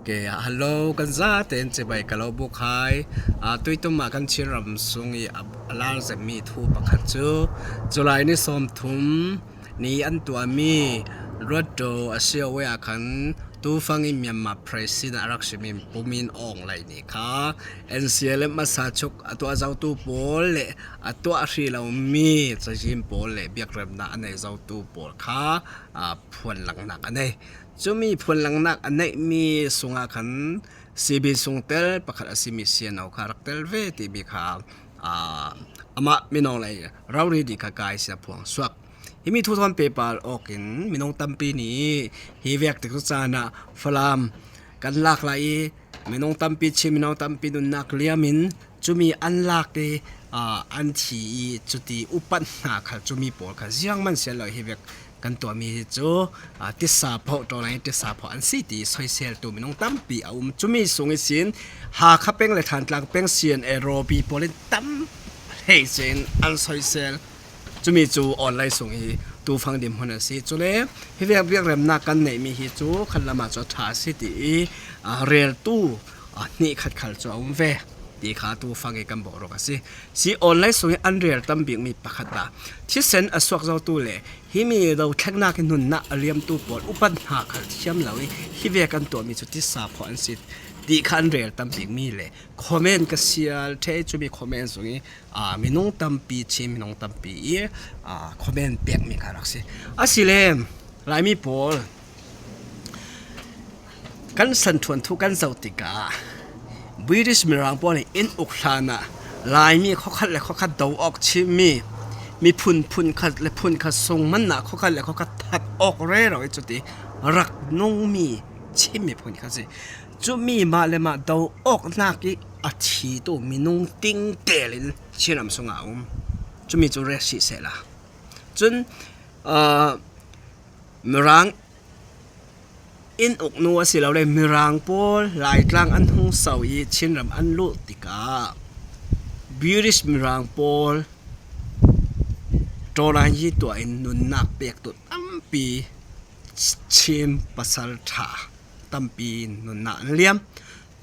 ເກ ຮາໂລ ກັນຊາເຕັນ ເຈໄບກະໂລບຸກໄຄ ອາ ຕຸຍຕຸມາກັນ ຊິນຣຳສຸງອີ ອາ ອາລານເຊມີ ທູປະຄັດ ຈູ ຈູລາຍ ນີ ສອມທຸມ ນີ ອັນຕົວມີ ຣວດໂດ ອາເຊຍ ເວອາຄັນ ຕູຟັງອີ ມຽນມາ ເພຣຊິດ ອາຣັກຊິມີ ປູມິນ ອອງໄລນີ ຄາ ເອັນ ເຊເລັບ ມາສາຊຸກ ອາຕົວ ເຈົ້າຕູໂປ ແລະ ອາຕົວ ອາເຮລາວ ມີ ຈະຍິມໂປ ແລະ ບຽກເລີ່ມນາ ອາໄນ ເຈົ້າຕູໂປ ຄາ ອາ ພວນຫຼັງນັກ ອາໄນ ຈູມີ ພວນຫຼັງນັກ ອາໄນ ມີ ສຸງອາຄັນ ຊີບີ ສຸງເຕລ ປະຄັດ ອາຊີ ມີ ເຊຍນອວ ຄາຣັກເຕລ ເວ ຕີ ມີ ຄາ ອາ ອາມະ ມີ ນອງໄລ ຣາວ ຣີ ດີ ຄາ ກາຍ ເຊຍ ພວງ ສວກ ຮີ ມີ ທູທອນ ເປ ປາລ ອອກກິນ ມີ ນ້ອງ ຕຳປີ ນີ ຮີ ແວກ ຕິກ ສຸຈານະ ຟະລາມ ກັນ ຫຼາກຫຼາຍ ມີ ນ້ອງ ຕຳປີ ຊິ ມີ ນ້ອງ ຕຳປີ ນຸນ ນາກ ລຽ ມິນ ຈູມີ ອັນ ຫຼາກ ອາ ອັນ ທີ ອາ ຈູຕີ ອຸປັນຫາ ຄະ ຈູມີ ໂປ ຄະ ຊຽງ ມັນ ເຊຍ ລອຍ ຮີ ແວກ ກັນຕົວມີ ຈູ ອາ ຕິສາ ເພາະ ໂຕ ໄລ ຕິສາ ເພາະ ອັນ ຊີ ຕີ ຊອຍ ເຊລ ຕູ ມີ ນ້ອງ ຕຳປີ ອາ ອຸມ ຈູມີ ສຸງ ອີ ຊິນ ຫາ ຄາ ເປັງ ແລະ ຖານ ຕາງ ເປັງ ຊຽນ ເອ ໂຣບີ ໂປ ເລັນ ຕຳ ເຮ ເຊນ ອັນ ຊອຍ ເຊລ ຈູມີ ຈູ ອອນ ໄລ ສຸງ ອີ ຕູ ຟັງ ດິມ ຫົວ ນາ ຊີ ຈູ ເລ ຮີ ແວກ ບຽກເລີ່ມນາ ກັນ ເນ ມີ ຮີ ຈູ ຄັນ ລະ ມາ ຈອດ ທາ ຊີ ຕີ ອາ ເຣລ ຕູ ອາ ນີ ຄັດ ຄັນ ຈູ ອາ ອຸມ ເວ ຕີ ຄາ ຕູ ຟັງ ອີ ກຳ ບໍ ໂຣ ກາ ຊີ ຊີ ອອນ ໄລ ສຸງ ອີ ອັນ ເຣລ ຕຳ ບຽກ ມີ ປະຄັດ ຕາ ທິ ເຊັນ ອາ ສວກ ເຈົ້າ ຕູ ເລ ຮີ ມີ ເຈົ້າ ແທັກ ນາ ກິນ ນຸນ ນະ ອາ ລຽມ ຕູ ປອນ ອຸ ປັນ ຫາ ຄັນ ຊຽມ ລາວ ຮີ ແວກ ກັນ ຕົວ ມີ ຈຸດ ທີ ສາ ພອນ ສິດ ຕີ ຄາ ອັນ ເຣລ ຕຳ ບຽກ ມີ ເລ ຄອມເມັນ ກະ ເຊຍ ເທ ຈູ ມີ ຄອມເມັນ ສຸງ ອາ ມີ ນ້ອງ ຕຳ ປີ ຊິ ມີ ນ້ອງ ຕຳ ປີ ອາ ຄອມເມັນ ແປກ ມີ ຄາ ລັກ ຊິ ອາ ຊິ ເລມ ລາຍ ມີ ໂປ ກັນ ສັນ ທວນ ທຸ ກັນ ເຈົ້າ ຕິກາ ບຣິດ ມີ ຣາງ ໂປ ນີ້ ອິນ ອຸກ ທາ ນະ ລາຍ ມີ ຂໍ ຂັດ ແລະ ຂໍ ຂັດ ເດົາ ອອກ ຊິ ມີ ມີ ພຸນ ພຸນ ຂັດ ແລະ ພຸນ ຂັດ ສົ່ງ ມັນ ນະ ຂໍ ຂັດ ແລະ ຂໍ ຂັດ ທັດ ອອກ ເຣ ເຮົາ ເອ ຈຸ ຕິ ລັກ ນົງ ມີ ຊິ ມີ ພຸນ ຂັດ ຊິ ຈູ ມີ ມາ ແລະ ມາ ເດົາ ອອກ ນາກ ອີ ອາ ທີ ຕູ ມີ ນົງ ຕິງ ເຕ ລິນ ຊິ ນຳ ສຸງ ອາ ອຸມ ຈູ ມີ ຈູ ເຣ ຊິ ເຊ ລາ ຈຸນ ເອີ ມີ ຣາງ ອິນ ອຸກ ນົວ ຊິ ລາວ ເລ ມີ ຣາງ ໂປ ລາຍ ຕາງ ອັນ ຮຸງ ເຊົາ ອີ ຊິນ ຣຳ ອັນ ລຸ ຕິກາ ບຣິດ ມີ ຣາງ ໂປ ໂຕ ລາ ຢີ ຕົວ ອິນ ນຸນ ນາກ ເປກ ຕຸ ຕຳ ປີ ຊິມ ປາ ຊາລ ທາ ຕຳ ປີ ນຸນ ນາ ອັນ ລຽມ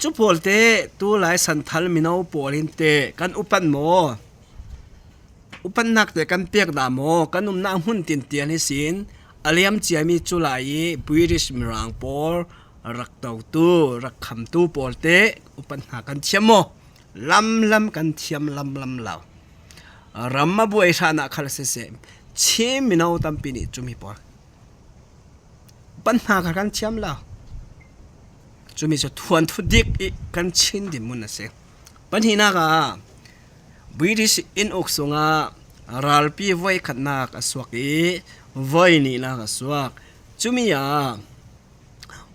ຈຸ ໂປ ເຕ ຕູ ລາຍ ສັນ ທັນ ມີ ເນົາ ໂປ ລິນ ເຕ ກັນ ອຸ ປັນ ໂມ ອຸ ປັນ ນາກ ເຕ ກັນ ເປກ ດາ ໂມ ກັນ ນຸມ ນາ ຫຸ່ນ ຕິນ ເຕຍ ນິ ສິນ ອາ ລຽມ ເຈຍ ມີ ຈູ ລາ ອີ ບຣິດ ມີ ຣາງ ໂປ ລັກ ເຕົາ ຕູ ລັກ ຄຳ ຕູ ໂປ ເຕ ອຸ ປັນ ຫາ ກັນ ທຽມ ໂມ ລຳ ລຳ ກັນ ທຽມ ລຳ ລຳ ລາວ ຣຳ ມາ ບວຍ ທາ ນະ ຄາ ລະ ເຊ ເຊ ຊິມ ມີ ເນົາ ຕຳ ປີ ນີ ຈູ ມີ ໂປ ປັນຫາ ການ ທຽມ ລາວ ຈູ ມີ ຈະ ທວນ ທຸ ດິກ ອີ ກັນ ຊິນ ດິ ມຸນ ນະ ເຊ ປັນ ຫີ ນາກ ອາ ບຣິດ ອິນ ອຸກ ສຸງ ອາ ຣາລ ປີ ວອຍ ຂັດ ນາກ ອາ ສວກ ອີ ວອຍ ນີ ນາກ ອາ ສວກ ຈູ ມີ ອາ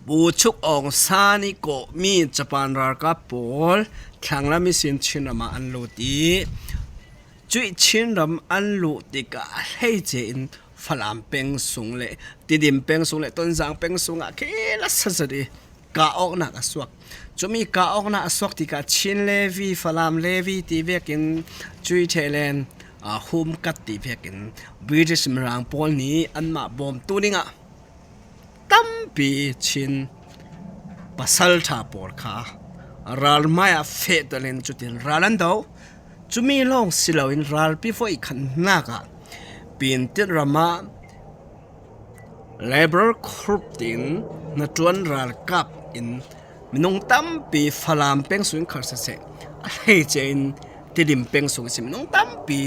ບູ ຊຸກ ອອງ ຊາ ນິ ໂກ ມີ ຈະປານ ຣາລ ກາ ໂປ ທາງ ລາ ມີ ຊິນ ຊິນ ລະ ມາ ອັນ ລູ ຕີ ຈຸ ຊິນ ຣຳ ອັນ ລູ ຕິກາ ເຮ ເຈ ອິນ ຟະລາມ ເປັງ ສຸງ ເລ ຕິ ດິມ ເປັງ ສຸງ ເລ ຕົ້ນ ຊາງ ເປັງ ສຸງ ອາ ເຄ ລະ ສະ ສະ ດີ ກາ ອອກ ນາກ ອາ ສວກ ຈູ ມີ ກາ ອອກ ນາກ ອາ ສວກ ຕິກາ ຊິນ ເລ ວີ ຟະລາມ ເລ ວີ ຕີ ເວກ ອິນ ຈຸຍ ເທ ແລນ ອາ ໂຮມ ກັດ ຕີ ເວກ ອິນ ບຣິດ ມີ ຣາງ ໂປ ນີ ອັນ ມາ ບອມ ຕູ ນິງ ອາ ຕຳ ປີ ຊິນ ປາ ຊາລ ທາ ໂປ ຄາ ຣາລ ມາຍ ອາ ເຟ ຕະ ເລນ ຈຸ ຕິນ ຣາ ລັນ ເດົາ ຈູ ມີ ລອງ ຊິ ລາວ ອິນ ຣາລ ປີ ໂຟ ອີ ຄັນ ນາກ ອາ ປີນ ຕິດ ຣາ ມາ ເລເບີ ຄຣຸບ ຕິນ ນະ ຕວນ ຣາລ ກັບ ອິນ ມະນຸງ ຕຳ ປີ ຟະລາມ ເປັງ ສຸງ ຄາ ເຊ ເຊ ອາ ເຮ ເຈ ອິນ ຕິ ດິມ ເປັງ ສຸງ ຊິ ມະນຸງ ຕຳ ປີ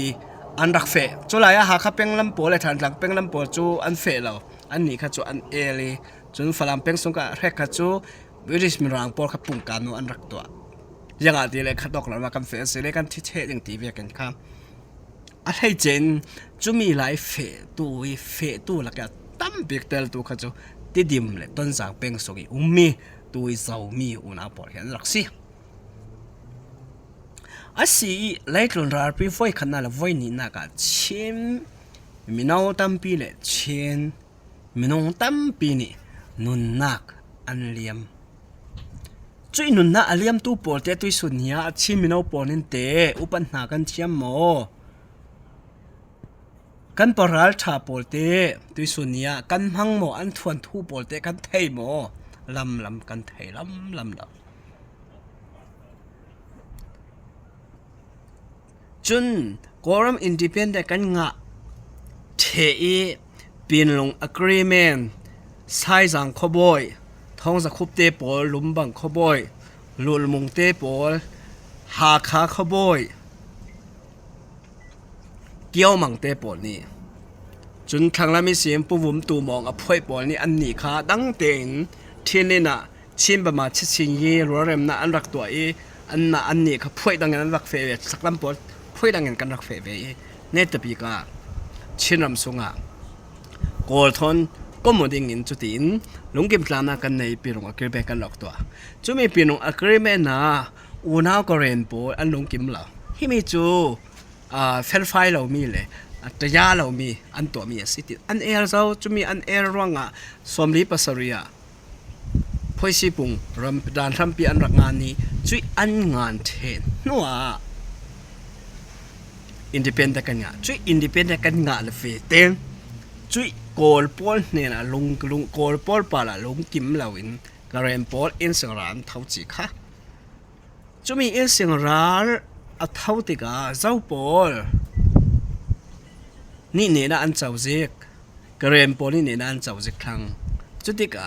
ອັນ ລັກ ເຟ ຈູ ລາຍ ອາ ຫາ ຄາ ເປັງ ລຳ ໂປ ແລະ ທານ ຫຼັງ ເປັງ ລຳ ໂປ ຈູ ອັນ ເຟ ລາວ ອັນ ນີ ຄາ ຈູ ອັນ ເອ ລີ ຈຸນ ຟະລາມ ເປັງ ສຸງ ກະ ເຣກ ຄາ ຈູ ບຣິດ ມີ ຣາງ ໂປ ຄາ ປຸງ ກາ ໂນ ອັນ ລັກ ຕົວ ຍັງ ອາ ຕິ ເລ ຄາ ຕອກ ລະ ມາ ກຳ ເຟ ເຊ ເລ ກັນ ທິ ເທ ຍັງ ຕີ ເວ ເກັນ ຄາ ອາ ເຮ ເຈ ອິນ ຈູ ມີ ລາຍ ເຟ ຕູ ເຟ ຕູ ລະ ກະ ຕຳ ປີ ເຕັລ ຕູ ຄາ ຈູ ຕິ ດິມ ແລະ ຕົ້ນ ຊາງ ເປັງ ສຸງ ອີ ອຸມ ມີ ຕູ ເຊົາ ມີ ອູ ນາ ໂປ ເຮ ອັນ ລັກ ຊີ ອາ ຊີ ໄລ ຕວນ ຣາລ ປີ ໂຟ ອີ ຄັນ ນາ ລະ ໂຟ ອີ ນີ ນາ ກະ ຊິມ ມີ ເນົາ ຕຳ ປີ ແລະ ຊິນ ມີ ນົງ ຕຳ ປີ ນີ ນຸນ ນາກ ອັນ ລຽມ ຈຸຍ ນຸນ ນາ ອາ ລຽມ ຕູ ໂປ ເຕ ຕຸຍ ສຸນ ຍາ ອາ ຊິມ ມີ ເນົາ ໂປ ນິນ ເຕ ອຸ ປັນ ຫາ ກັນ ທຽມ ໂມ ກັນ ປະ ຣາລ ທາ ໂປ ເຕ ຕຸຍ ສຸນ ຍາ ກັນ ມັງ ໂມ ອັນ ທວນ ທູ ໂປ ເຕ ກັນ ໄທ ໂມ ລຳລຳກັນໄທລຳລຳລຳ. ຈຸນ Quorum Independent ກັນງະເທອີ Panglong Agreement, Saizang Khawboi, Thongzakhup Tepol, Lumbang Khawboi, Lulmung Tepol, Hakha Khawboi, Kiawmang Tepol ni. ຈຸນ Thanglam Isim, Pu Vum Tumawng a phuai pawl ni an ni kha dang ten thin ni na Chin Bama Chichin Yi ruaremna an rak tuah i, an na an ni kha phuai dangin an rak feh ve, saklam pawl phuai dangin kan rak feh ve i, ne tapi ka Chin ram sunga Kawl thawn komu dingin chutin lungkim tlamna kan nei Panglong Agreement kan rak tuah. Chumi Panglong Agreement na unau Karen pawl an lungkim lo. Himi chu a, felfai lo mi le, a, taya lo mi, an tuah mi a si ti. An er zo, chumi an er ruanga, somli pasari a phuaisi pung ram, dan rampi an rak ngan ni, chui an ngan the hnuah independent kan ngah, chui independent kan ngah le fe ten, chui Kawl pawl hnena lung, lung, Kawl pawl pala lungkim loin, Karen pawl in sing ran thau chi kha. Chumi in sing ral a thau tika Zo pawl ni nena an chau zik, Karen pawl ni nena an chau zik thlang. Chutika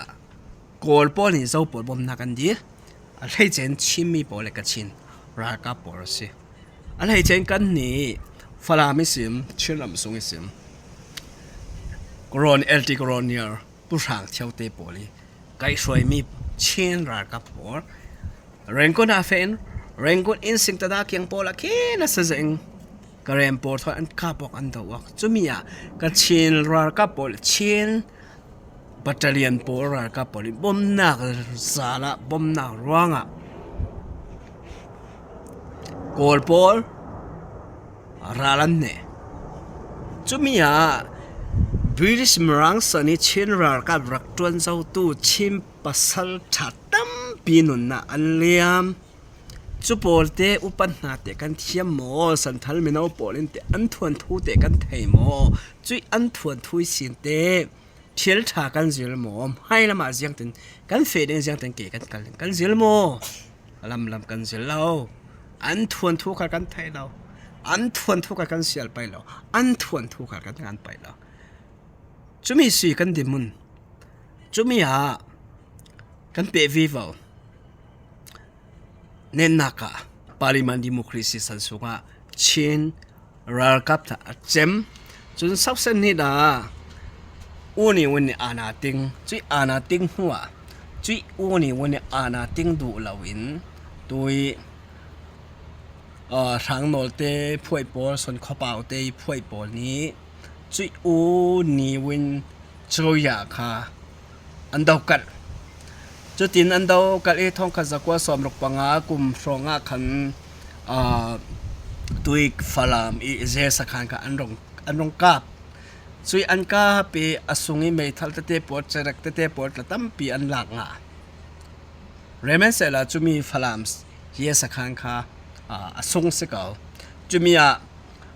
Kawl pawl ni Zo pawl bomna kan di. A lei chen Chin mi pawl le Kachin ralkap pawl si. A lei chen kan ni Falam Isim, Chin ram sung Isim, Koron, L T Koronial, Pu Hrang Thiau te pawl i, kai suai mi Chin ralkap pawl. Rengkun a fen, Rengkun in sing tada kiang pawl a kina sa zeng. Karen pawl thawn an kap awk an do awk. Chumi a Kachin ralkap pawl, Chin Battalion pawl ralkap pawl i bomna zala bomna ruanga Kawl pawl ral an ne. Chumi a British Mirang sani Chin ralkap rak tuan zo tu Chin pasal tha tampi nunna an liam. Chu pawl te upat hna te kan thiam maw, Santhal Mino pawl in te an thuan thu te kan thei maw, chui an thuan thu i sin te thil tha kan zil maw, hai lama ziang ten kan fe ding ziang ten ke kan kal ding kan zil maw, lam lam kan zil lo. An thuan thu kal kan thei lo, an thuan thu kal kan sial pai lo, an thuan thu kal kan ngan pai lo. Chumi si kan dimun. Chumi a kan pe vivo. Nenna ka Parliament Democracy san sunga Chin ralkap tha a chem. Chun sausen ni da uni uni ana ting, chui ana ting hua, chui uni uni ana ting du lo in tui, a, Hrang Nawl te phuai pawl, Son Khawpau te phuai pawl ni chui uni win Choya kha an do kal. Chutin an do kal i thawng khat zakua sawmruk panga kum hrawng a khan, a, tui Falam i Zesa khan kha an rong, an rong kap. Chui an kap i a sung i meithal tete pawl, cherek tete pawl tla tampi an lak nga. Remen sela chumi Falam Zesa khan kha, a, a sung se kau. Chumi a,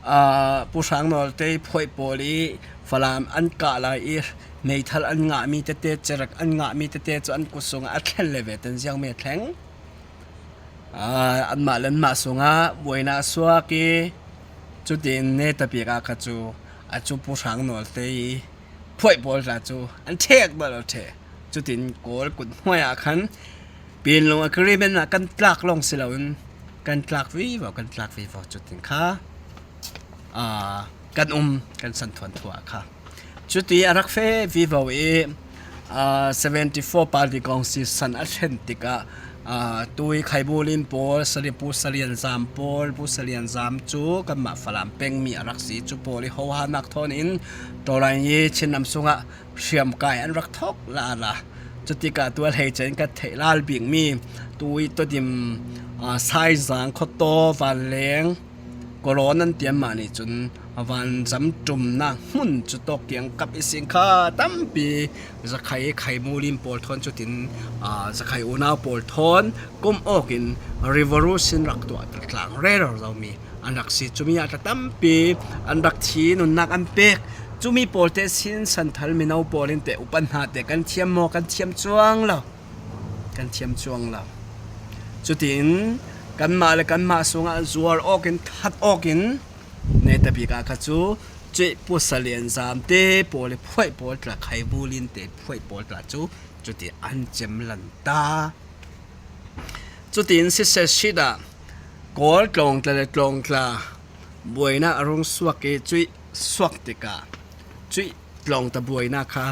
a, Pu Hrang Nawl te phuai pawl i Falam an kah lai i meithal an ngah mi tete, cherek an ngah mi tete chu an kut sunga a thlen le ve ten ziang me thleng. A, anmah le anmah sunga buaina suak i chutin ne tapi ka kha chu a chu Pu Hrang Nawl te i phuai pawl tla chu an thek ba lo the. Chutin Kawl kut hnuai a khan Panglong Agreement a kan tlak long si lo in kan tlak vivo, kan tlak vivo chutin kha, a, kan um, kan san thuan thua kha. Chuti a rak fe vivo i, a, seventy four Party Constitution a thlen tika, a, tui Khai Bulim pawl, Salipu Salian Zam pawl, Pu Salian Zam chu kanmah Falam peng mi a rak si chu pawl i ho ha nak thon in tolai ni Chin nam sunga hriam kai an rak thawk la la. Chutika tua hei chen ka thei lal bing mi tui to dim, a, Saizang, Khoto, Vanleng, Koron an tiam mah ni chun a van zam tumna hmun chu tawk kiang kap i sing kha tampi Zakhai Khai Mulim pawl thawn chutin, a, Zakhai unau pawl thawn kum awkin revolution rak tuah tlang rero lo mi. An rak si chumi a tla tampi an rak thi nunnak an pek. Chumi pawlte sin Santhal Mino pawl in te upat hna te kan thiam maw, kan thiam chuang lo. ກັນທຽມຊ່ວງລາວ. ຈຸຕິນ ກັນມາ ແລະ ກັນມາ ສວງ ອາ ຈວນ ອອກ ເຫັນ ທັດ ອອກ ເຫັນ ໃນຕະປີກາ ຄະ ຈູ ຈຸ ປຸ ສະເລນ ຈາມ ເຕ ໂປ ແລະ ພວຍ ໂປ ຕະ ໄຄ ບູ ລິນ ເຕ ພວຍ ໂປ ຕະ ຈູ ຈຸຕິນ ອັນ ເຈັມ ລັນ ຕາ ຈຸຕິນ ຊິເຊ ຊິດາ ໂກ ຕອງ ຕະ ແລະ ຕອງ ຕາ ບວຍ ນະ ອາ ລຸງ ສວກ ເກ ຈຸ ສວກ ເຕ ກາ ຈຸ ຕອງ ຕະ ບວຍ ນະ ຄະ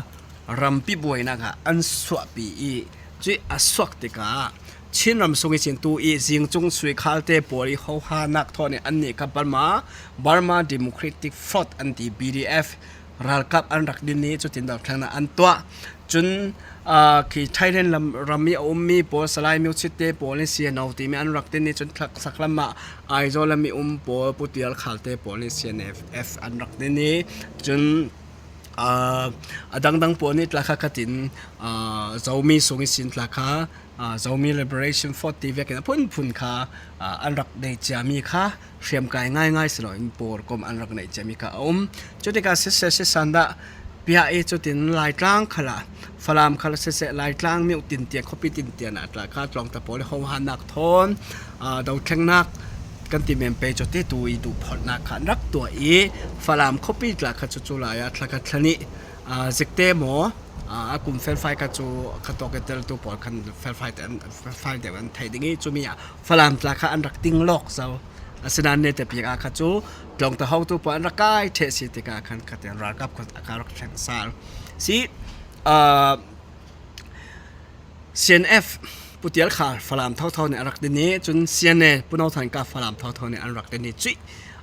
ຣຳ ປິ ບວຍ ນະ ຄະ ອັນ ສວກ ປີ ອີ ຈຸ ອາ ສວກ ເຕ ກາ ຊິນ ຣຳ ຊຸງ ອີ ຊິນ ຕູ ອີ ຊິງ ຈຸງ ຊຸຍ ຄາລ ເຕ ໂປ ລີ ໂຮ ຮາ ນາກ ໂທ ເນ ອັນ ເນ ກະ ບັນ ມາ Burma Democratic Front ອັນ ຕີ ບີ ດີ ເອັຟ ຣາລ ກັບ ອັນ ຣັກ ດິນ ນີ ຈຸ ຕິນ ດອກ ທາງ ນະ ອັນ ຕົວ ຈຸນ ອາ ຄີ ໄທ ເລນ ຣຳ ຣຳ ມີ ອາ ອຸມ ມີ ໂປ ສະ ລາຍ ມິວ ຊິ ເຕ ໂປ ເນ ເຊຍ ເນາ ຕີ ມີ ອັນ ຣັກ ດິນ ນີ ຈຸນ ທັກ ສັກ ລະ ມະ ອາຍ ໂຈ ລະ ມີ ອຸມ ໂປ ປຸ ຕຽລ ຄາລ ເຕ ໂປ ເນ ເຊຍ ເນ ເອັຟ ອັນ ຣັກ ດິນ ນີ ຈຸນ ອາ ອາ ດັງ ດັງ ໂປ ນີ ຕະ ຄະ ຄະ ຕິນ ອາ ເຈົ້າ ມີ ຊຸງ ອີ ຊິນ ຕະ ຄະ ອາ ເຈົ້າ ມີ Liberation Front ຕີ ເວກ ເກັນ ພຸນ ພຸນ ຄະ ອາ ອັນ ຣັກ ເນ ເຊຍ ມີ ຄະ ເຊຍມ ກາຍ ງ່າຍ ງ່າຍ ສະ ໜອຍ ໂປ ກົມ ອັນ ຣັກ ເນ ເຊຍ ມີ ຄະ ອາ ອຸມ ຈຸ ຕິ ກາ ຊິດ ເຊ ຊິດ ສັນ ດະ ເປຍ ເອ ຈຸ ຕິນ ລາຍ ຕາງ ຄະ ລະ ຝຣັ່ງ ຄະ ລະ ເຊ ເຊ ລາຍ ຕາງ ມິວ ຕິນ ເຕຍ ໂຄ ປີ ຕິນ ເຕຍ ນະ ຕະ ຄະ ຕອງ ຕະ ໂປ ເລ ໂຮ ຮາ ນາກ ໂທນ ອາ ດາວ ແຂງ ນາກ ກັນ ຕິ ເມມ ເປ ຈຸ ຕິ ຕູ ອີ ດູ ພອດ ນາກ ຄະ ອັນ ຣັກ ຕົວ ເອ ຝຣັ່ງ ໂຄ ປີ ຕະ ຄະ ຈຸ ຈູ ລາຍ ອາ ຕະ ຄະ ທະ ນິ ອາ ຊິກ ເຕ ມໍ ອາ ອາ ກຸ່ມ ແຟນ ໄຟ ກະ ຈູ ຄະ ໂຕ ເກ ເຕ ລະ ຕູ ປອດ ຄັນ ແຟນ ໄຟ ແຕ່ ແຟນ ໄຟ ແຕ່ ວັນ ໄທ ດິ ງ ອີ ຈຸ ມີ ອາ ຝຣັ່ງ ຕະ ຄະ ອັນ ຣັກ ຕິງ ລັອກ ເຈົ້າ ອາ ສະ ນານ ເນ ເຕ ປີ ອາ ຄະ ຈູ ຕອງ ຕະ ເຮົາ ຕູ ປອດ ອັນ ຣັກ ກາຍ ເທ ຊິ ເຕ ກາ ຄັນ ຄະ ເຕ ຣາ ກັບ ຄະ ອາ ຄາ ຣັກ ແຂງ ຊາ ຊິ ອາ ຊີ ເອັນ ເອັຟ ປຸ ຕຽລ ຄາ ຝຣັ່ງ ເທົາ ເທົາ ເນ ອັນ ຣັກ ດິນ ນີ ຈຸນ ຊີ ເອັນ ເອ ປຸ ເນົາ ທັນ ກາ ຝຣັ່ງ ເທົາ ເທົາ ເນ ອັນ ຣັກ ດິນ ນີ ຈຸ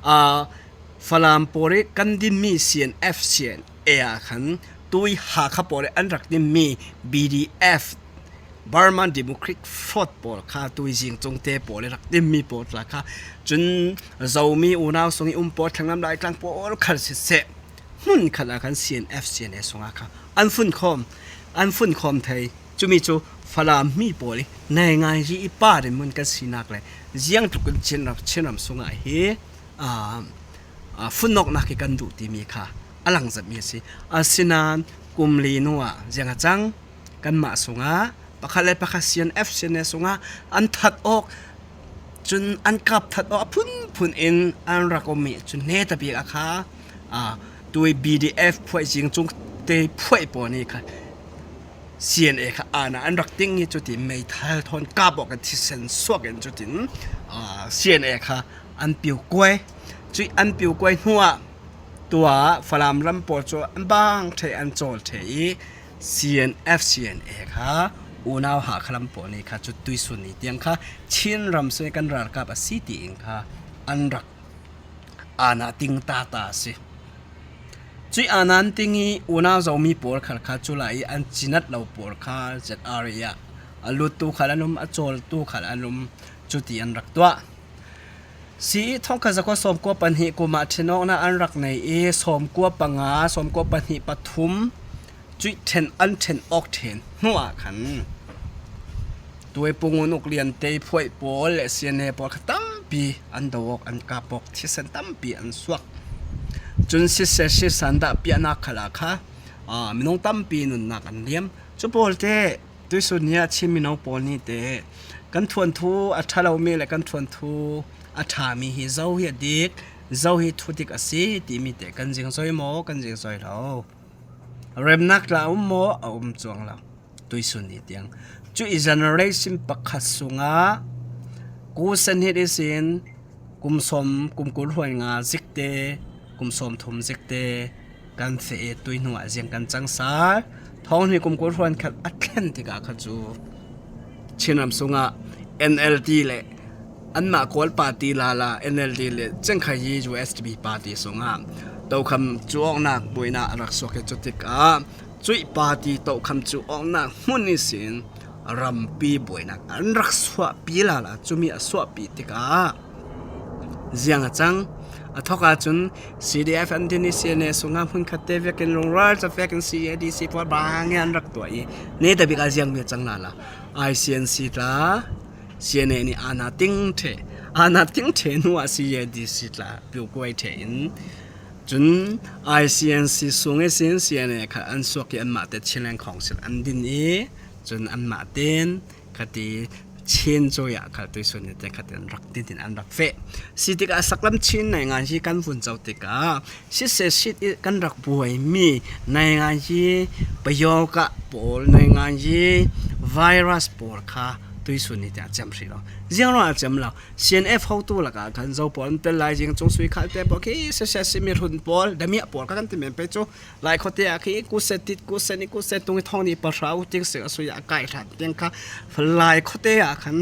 ອາ ຝຣັ່ງ ໂປ ເຣ ກັນ ດິນ ມີ ຊີ ເອັນ ເອັຟ ຊີ ເອັນ ເອ ອາ ຄັນ ຕຸ້ຍ ຫາ ຄະ ໂປ ເຣ ອັນ ຣັກ ດິນ ມີ ບີ ດີ ເອັຟ Burma Democratic Front ໂປ ລະ ຄະ ຕຸ້ຍ ຊິງ ຈົງ ເຕ ໂປ ເຣ ລັກ ດິນ ມີ ໂປ ລະ ຄະ ຈຸນ ເຈົ້າ ມີ ອູ ນາວ ຊົງ ອີ ອຸມ ໂປ ແຂງ ນຳ ລາຍ ກາງ ໂປ ລະ ຄະ ເສ ເສ ໝຸ່ນ ຄະ ລະ ຄັນ ຊີ ເອັນ ເອັຟ ຊີ ເອັນ ເອ ສົງ ອາ ຄະ ອັນ ຝຸ່ນ ຄອມ ອັນ ຝຸ່ນ ຄອມ ໄທ ຈຸ ມີ ຈຸ ຝຣັ່ງ ມີ ໂປ ເຣ ໃນ ງາຍ ຈີ ອີ ປາ ເດ ໝຸ່ນ ກັນ ຊີ ນັກ ແລ ຈຽງ ທຸກ ກັນ ເຊນ ຣັບ ເຊນ ຣຳ ສົງ ອາ ເຮ ອາ ອາ ຝຸ່ນ ນົກ ນາກ ເກ ກັນ ດຸ ຕີ ມີ ຄະ ອະ ລັງ ຈະ ມີ ຊິ ອາ ຊິນານ ກຸມ ລີ ນົວ ຈຽງ ອາ ຈັງ ກັນ ມະ ສົງ ອາ ປະ ຄະ ແລ ປະ ຄະ ຊີ ເອັນ ເອັຟ ຊີ ເອັນ ເອ ສົງ ອາ ອັນ ທັດ ອອກ ຈຸນ ອັນ ກັບ ທັດ ອອກ ພຸນ ພຸນ ເອັນ ອັນ ຣັກ ໂອ ມີ ຈຸນ ເນ ຕະ ປີ ອາ ຄະ ອາ ຕຸ້ຍ ບີ ດີ ເອັຟ ພວຍ ຊິງ ຈຸງ ເຕ ພວຍ ໂປ ນີ້ ຄະ ຊີ ເອັນ ເອ ຄະ ອາ ນາ ອັນ ຣັກ ຕິງ ນີ້ ຈຸ ຕິນ ເມ ທາ ທອນ ກາ ບອກ ກັນ ທິ ເຊັນ ສວກ ເອັນ ຈຸ ຕິນ ອາ ຊີ ເອັນ ເອ ຄະ ອັນ ປິວ ກວຍ ຈຸ ອັນ ປິວ ກວຍ ຫົວ ຕົວ ຝຣັ່ງ ລຳ ໂປ ໂຈ ອັນ ບາງ ເທ ອັນ ໂຈ ເທ ອີ ຊີ ເອັນ ເອັຟ ຊີ ເອັນ ເອ ຄະ ອູ ນາວ ຫາ ຄະ ລຳ ໂປ ນີ້ ຄະ ຈຸ ຕຸ້ຍ ສຸນ ນີ້ ຕຽງ ຄະ ຊິນ ຣຳ ເຊ ກັນ ຣາ ກາ ປະ ຊີ ຕີ ເອງ ຄະ ອັນ ຣັກ ອານາ ຕິງ ຕາ ຕາ ຊິ ຈຸຍ ອານາ ຕິງ ອີ ອູ ນາວ ເຈົ້າ ມີ ໂປ ລະ ຄະ ລະ ຄະ ຈຸ ລາ ອີ ອັນ ຈິ ນັດ ເຫຼົ່າ ໂປ ລະ ຄະ ເຈັດ ອາ ຣິ ຍະ ອະ ລຸ ຕູ ຄະ ລະ ນຸມ ອະ ໂຈ ຕູ ຄະ ລະ ນຸມ ຈຸ ຕິ ອັນ ຣັກ ຕົວ ສີ ທອງ ຄະ ສະ ໂຄ ສອມ ກົວ ປະ ຫິ ກຸ ມະ ເທ ນອກ ນາ ອັນ ຣັກ ໃນ ເອ ສອມ ກົວ ປະ ງາ ສອມ ກົວ ປະ ຫິ ປະ ທຸມ ຈຸຍ ເທັນ ອັນ ເທັນ ອອກ ເທັນ ຫົວ ຄັນ ຕົວ ເອ ປູ ງຸ ນົກ ລຽນ ເຕ ພວຍ ໂປ ແລະ ເຊ ເນ ໂປ ຄະ ຕຳ ປີ ອັນ ດອກ ອັນ ກາ ປອກ ທິ ເຊັນ ຕຳ ປີ ອັນ ສວກ ຈຸນ ຊິ ເຊ ຊິ ສັນ ດະ ເປຍ ນາ ຄະ ລາ ຄະ ອາ ມີ ນົງ ຕຳ ປີ ນຸນ ນາກ ອັນ ລຽມ ຈຸ ໂປ ເຕ ຕຸ້ຍ ສຸນ ເນຍ ຊິ ມີ ນົງ ໂປ ນີ ເຕ ກັນ ທວນ ທູ ອາ ທາ ເຫຼົ່າ ເມ ແລະ ກັນ ທວນ ທູ ອາ ທາ ມີ ຮີ ເຈົ້າ ເຮ ດິກ ເຈົ້າ ຮີ ທູ ດິກ ອາ ຊີ ຕີ ມີ ເຕ ກັນ ຈິງ ຊອຍ ມໍ ກັນ ຈິງ ຊອຍ ເຫຼົ່າ ເຣັມ ນັກ ລາ ອຸມ ມໍ ອາ ອຸມ ຈວງ ລາ ຕຸ້ຍ ສຸນ ນີ ຕຽງ ຈຸ ອີ ເຈເນເຣຊິນ ປະ ຄະ ສຸງ ອາ ກູ ເຊັນ ຮີ ດີ ຊິນ ກຸມ ສົມ ກຸມ ກຸນ ຫວນ ງາ ຊິກ ເຕ ກຸມ ສົມ ທຸມ ຊິກ ເຕ ກັນ ເຊ ເອ ຕຸ້ຍ ໜວ ອາ ຈຽງ ກັນ ຈັງ ສາ ທອງ ຮີ ກຸມ ກຸນ ຫວນ ແຄດ ອາ ແຄນ ຕິກ ອາ ຄະ ຈູ ຊິນ ອຳ ສຸງ ອາ ເອັນ ແອລ ທີ ແລະ ອັນ ມະ ໂກນ ປາ ຕີ ລາ ລາ ເອັນ ແອລ ທີ ແລະ ເຈີງ ຄະ ຢີ ຢູ ເອັສ ດີ ພີ ປາ ຕີ ສຸງ ອາ ໂຕ ຄຳ ຈູ ອອກ ນາກ ບຸຍ ນາ ອາ ລັກ ສວກ ເກ ຈຸ ຕິກ ອາ ຈຸຍ ປາ ຕີ ໂຕ ຄຳ ຈູ ອອກ ນາກ ຫຸນ ນີ ສິນ ຣຳ ປີ ບວຍ ນາກ ອັນ ລັກ ສວກ ປີ ລາ ລາ ຈຸ ມີ ອາ ສວກ ປີ ຕິກ ອາ ຈຽງ ອາ ຈັງ ອາ ທອກ ອາ ຈຸນ ຊີ ດີ ເອັຟ ອັນ ທີ ນີ ເຊ ເນ ສຸງ ອາ ຫຸນ ຄະ ເຕ ເວ ເກັນ ລົງ ຣາ ຈະ ເວ ເກັນ ຊີ ເອ ດີ ຊີ ພວດ ບາງ ງານ ລັກ ຕົວ ອີ ເນ ຕະ ບິກ ອາ ຈຽງ ເວ ຈັງ ລາ ລາ ອາ ເຊ ເອັນ ຊີ ຕາ ເຊ ເນ ນີ ອາ ນາ ຕິງ ເທ ອາ ນາ ຕິງ ເທ ນົວ ອາ ຊີ ເອ ດີ ຊີ ຕາ ປິວ ກວຍ ເທ ອິນ ຈຸນ ອາ ເຊ ເອັນ ຊີ ສຸງ ເອ ຊິນ ເຊ ເນ ຄະ ອັນ ສວກ ເກ ອັນ ມະ ເຕັດ ຊິ ແລງ ຂອງ ຊິນ ອັນ ດິນ ເອ ຈຸນ ອັນ ມະ ເຕັນ ຄະຕິ ຊິນ ຈຸຍ ອະ ຄະ ຕຸ້ຍຊູນນີ້ ແຕ່ ຄະຕິ ອັນລັກ ຕິນ ຕິນ ອັນລັກ ເຟະ ຊິຕິກະ ສັກລຳ ຊິນ ໃນງານທີ່ ກັນວຸນ ເຈົ້າ ຕິກະ ຊິເສ ຊິດ ກັນລັກ ບວຍ ມີ ໃນງານທີ່ ປະໂຍກະ ໂປລ ໃນງານທີ່ ໄວຣັສ ໂປລ ຄະ ຕຸ້ຍຊູນນີ້ ແຕ່ ຈຳ ຊິ ລອ ຊິ ລອ ອາ ຈຳ ລອ CNF ເຮົາ ຕູ ລະກະ ຄັນ ເຈົ້າ ໂປລ ເປັນ ລາຍ ຈິງ ຈົງ ສຸຍ ຄະ ແຕ່ ໂປລ ເຄ ເສ ເສ ຊິ ມີ ຮຸນ ໂປລ ດາ ເມຍ ໂປລ ຄະ ກັນ ຕິ ແມ່ນ ເປ ໂຈ ຫຼາຍຄົນເຕະ ຄື ກູເສດຕິດ ກູເສດນີ້ ກູເສດຕຸງ ທອງນີ້ ປະເຊົາ ຕິງ ເສືອ ອະ ສຸຍາ ໄກ່ ຖານ ຕຽງ ຄະ ຫຼາຍຄົນເຕະ ຄັນ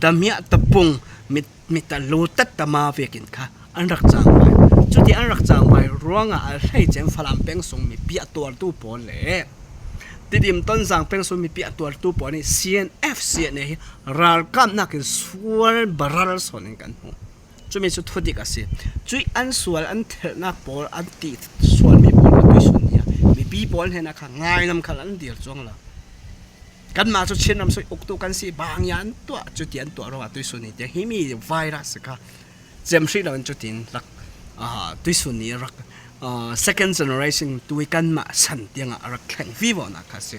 ດຳເມຍ ຕະປຸງ ມິ ມິຕະ ລູຕັດ ຕະມາ ເວກິນ ຄະ ອັນລັກ ຈາງໄວ ຈຸດທີ່ ອັນລັກ ຈາງໄວ ຣວງ ອາ ໄລ ເຈັນ ຝຣັ່ງ ແປງ ສຸງ ມີ ເປຍ ຕົວ ຕູ ໂປ ເລ ຕິ ດິມ ຕົ້ນ ສາງ ແປງ ສຸງ ມີ ເປຍ ຕົວ ຕູ ໂປ ນີ້ CNF CNA ຣາລ ກຳ ນັກ ສວນ ບາຣາລ ສອນ ກັນ ຫູ ຈຸມີຈຸດທຸດ ດິກ ອາ ຊິ ຈຸຍ ອັນ ສວນ ອັນ ເທ ນັກ ໂປ ອັນ ຕິ ສວນ ມີ ໂປ ກະ ຕຸ້ຍ ຊຸນ ເນຍ ມີ ປີ ໂປ ເຮ ນະ ຄະ ງ່າຍ ນຳ ຄະ ອັນ ດຽວ ຈວງ ລະ ກັນ ມາ ຈຸດ ຊິນ ນຳ ສຸຍ ອຸກ ຕູ ກັນ ຊິ ບາງ ຍານ ຕົວ ຈຸດ ຕຽນ ຕົວ ຣະ ວະ ຕຸ້ຍ ຊຸນ ເນຍ ຈະ ເຮ ມີ ໄວຣັສ ຄະ ເຈັມ ຊິ ລະ ເປັນ ຈຸດ ຕິນ ລັກ ອາ ຕຸ້ຍ ຊຸນ ເນຍ ລັກ ເອີ second generation ຕຸ້ຍ ກັນ ມາ ສັນ ຕຽງ ອາ ລັກ ແຂງ ວີ ວໍ ນະ ຄະ ຊິ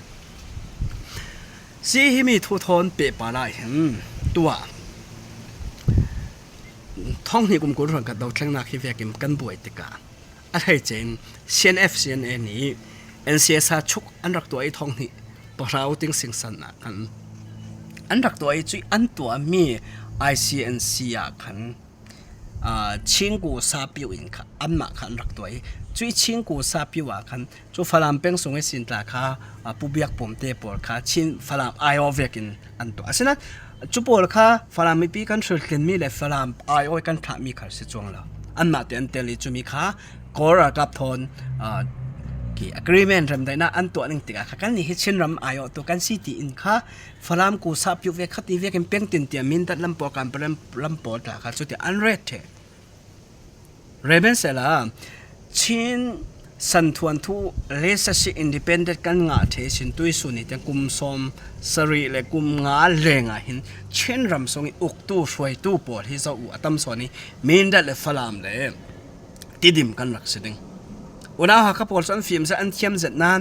ຊິ ເຮ ມີ ທູ ທອນ ເປ ປາ ລາຍ ເຫັນ ຕົວ ທອງ ເຮ ກຸມ ກຸນ ທອນ ກະ ເຕົາ ແຂງ ນາ ຄີ ເວ ກິມ ກັນ ບວຍ ຕິກາ ອາໄທ ເຈນ CNF CNA ນີ້ NCSA ຊຸກ ອັນ ລັກ ຕົວ ໄອ ທອງ ເຮ ປະເຊົາ ຕິງ ສິງ ສັນ ອາ ຄັນ ອັນ ລັກ ຕົວ ໄອ ຈຸຍ ອັນ ຕົວ ມີ ICNC ອາ ຄັນ ອາ ຊິງ ກູ ຊາ ປິວ ອິນ ຄະ ອັນ ມາ ຄະ ອັນ ລັກ ຕົວ ໄອ ຈຸຍ ຊິງ ກູ ຊາ ປິວ ອາ ຄັນ ຈຸ ຝຣັ່ງ ແປງ ສຸງ ເອ ຊິນ ຕາ ຄະ ອາ ປູ ບຽກ ປຸມ ເຕ ໂປ ຄະ ຊິນ ຝຣັ່ງ ອາຍ ໂອ ເວ ກິນ ອັນ ຕົວ ອາ ສະ ນະ ຈຸ ໂປ ຄະ ຝຣັ່ງ ມີ ປີ ກັນ ເຊີ ເຄນ ມີ ແລະ ຝຣັ່ງ ອາຍ ໂອ ກັນ ທະ ມີ ຄະ ຊິ ຈວງ ລະ ອັນ ມາ ເຕ ອັນ ເຕ ລີ ຈຸ ມີ ຄະ ກໍ ລະ ກັບ ທອນ ອາ ກີ ອາກຣີເມັນ ຣຳ ໄດ ນະ ອັນ ຕົວ ໜຶ່ງ ຕິກາ ຄະ ກັນ ນີ້ ເຮັດ ຊິນ ຣຳ ອາຍ ໂອ ຕົວ ກັນ ຊິ ຕິ ອິນ ຄະ ຝຣັ່ງ ກູ ຊາ ປິວ ເວ ຄະ ຕິ ເວ ກິນ ເປັງ ຕິນ ເຕຍ ມິນ ຕັດ ລຳ ໂປ ກຳ ປະ ລຳ ລຳ ໂປ ຕາ ຄະ ຈຸ ເຕ ອັນ ເຣດ ເທ ເຣເບັນ ເຊ ລາ ຊິນ ສັນ ທວນ ທູ ເລ ຊະ ຊິ ອິນ ດີ ເປັນ ເດັດ ກັນ ງາ ເທ ຊິນ ຕຸ້ຍ ຊູ ນີ ແຕງ ກຸມ ຊອມ ສະ ຣິ ແລະ ກຸມ ງາ ແລ ງາ ຫິນ ຊິນ ຣຳ ຊົງ ອຸກ ຕູ ຊ່ວຍ ຕູ ໂປ ທີ່ ເຈົ້າ ອູ ອາ ຕຳ ຊອ ນີ ມິນ ດັດ ແລະ ຝຣັ່ງ ເລ ຕິ ດິມ ກັນ ລັກ ຊິ ດິງ ໂອ ນາວ ຫາ ຄະ ໂປ ຊອນ ຟິມ ຊະ ອັນ ທຽມ ເຈັດ ນານ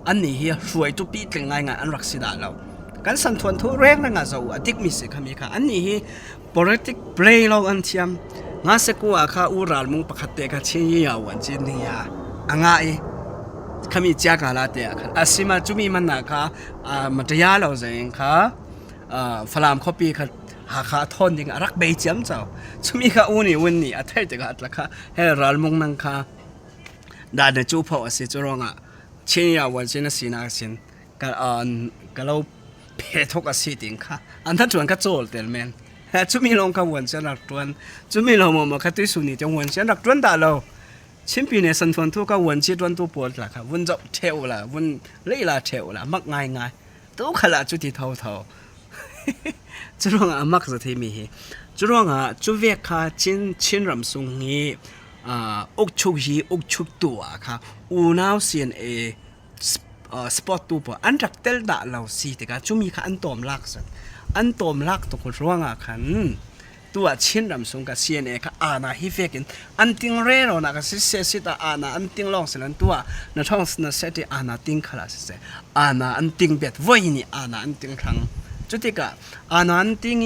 ອັນ ນີ້ ເຮ ຊ່ວຍ ຕຸ ປີ ເຕັງ ງາຍ ງາ ອັນ ລັກ ຊິ ດາ ລາວ ກັນ ສັນ ທວນ ທູ ແຣງ ນະ ງາ ເຈົ້າ ອາ ຕິກ ມີ ເສ ຄະ ມີ ຄະ ອັນ ນີ້ ເຮ ໂປລິຕິກ ເບຣ ລອງ ອັນ ທຽມ ງາ ເຊ ກູ ອາ ຄະ ອູ ຣານ ມຸງ ປະ ຄະ ເຕ ຄະ ຊິ ຍາ ວັນ ຈິນ ເນຍ ອາ ງາ ອີ ຄະ ມີ ຈາ ກາ ລາ ເຕ ອາ ຄັນ ອາ ຊິ ມາ ຈຸ ມີ ມັນ ນາ ຄະ ອາ ມະ ຕະ ຍາ ລາວ ເຈງ ຄະ ອາ ຝຣັ່ງ ຄໍ ປີ ຄະ ຫາ ຄະ ທອນ ດິງ ອາ ລັກ ເບ ຈຽມ ເຈົ້າ ຈຸ ມີ ຄະ ອູ ນີ ວຸນ ນີ ອາ ໄທ ເຕ ກະ ອາ ລັກ ຄະ ເຮ ຣານ ມຸງ ນັງ ຄະ ດານ ເນ ຈູ ເພົາ ອາ ຊິ ຈຸ ຣອງ ອາ ຊິນ ຍາ ວັນ ຊິນ ນະ ຊິ ນາ ຊິນ ກະ ອາ ກະ ລາວ ເພ ທົກ ອາ ຊິ ຕິງ ຄະ ອັນ ທັດ ຈວນ ຄະ ໂຈລ ເຕ ແມນ ເຮ ຈຸ ມີ ລອງ ຄະ ວັນ ຊິ ນ ລັກ ຕວນ ຈຸ ມີ ລອງ ມອ ມ ຄະ ຕຸ້ຍ ຊູ ນີ ຈະ ວັນ ຊິ ນ ລັກ ຕວນ ດາ ລາວ ຊິນ ປີ ເນ ສັນ ທວນ ທູ ກະ ວັນ ຊິ ຕວນ ຕູ ໂປ ລະ ຄະ ວຸນ ເຈົ້າ ເທວ ລະ ວຸນ ເລ ລາ ເທວ ລະ ມັກ ງາຍ ງາຍ ໂຕ ຄະ ລະ ຈຸ ທີ ເທົາ ເທົາ ຈຸ ຣອງ ອາ ມັກ ສະ ທີ ມີ ເຮ ຈຸ ຣອງ ອາ ຈຸ ເວ ຄະ ຊິນ ຊິນ ຣຳ ຊຸງ ຮີ ອາ ອົກ ຊຸກ ຮີ ອົກ ຊຸກ ຕົວ ຄະ ອູ ນາວ ຊີ ເອັນ ເອ ສະ ເອີ ສະ ປອດ ຕູ ໂປ ອັນ ລັກ ເຕລ ດາ ລາວ ຊີ ເຕ ກະ ຈຸ ມີ ຄະ ອັນ ຕອມ ລັກ ສະ ອັນ ຕອມ ລັກ ໂຕ ໂຄ ຣອງ ອາ ຄັນ ຕົວ ຊິນ ຣຳ ຊຸງ ກະ ຊີ ເອັນ ເອ ຄະ ອານາ ຮີ ເຟ ກິນ ອັນ ຕິງ ເຣ ໂຣ ນະ ກະ ຊິ ເຊ ຊິ ຕາ ອານາ ອັນ ຕິງ ລອງ ສະ ລະ ຕົວ ນະ ທ້ອງ ສະ ນະ ເຊ ຕິ ອານາ ຕິງ ຄະ ລະ ເຊ ອານາ ອັນ ຕິງ ເບັດ ວອຍ ນີ້ ອານາ ອັນ ຕິງ ທັງ ຈຸ ຕິ ກະ ອານາ ອັນ ຕິງ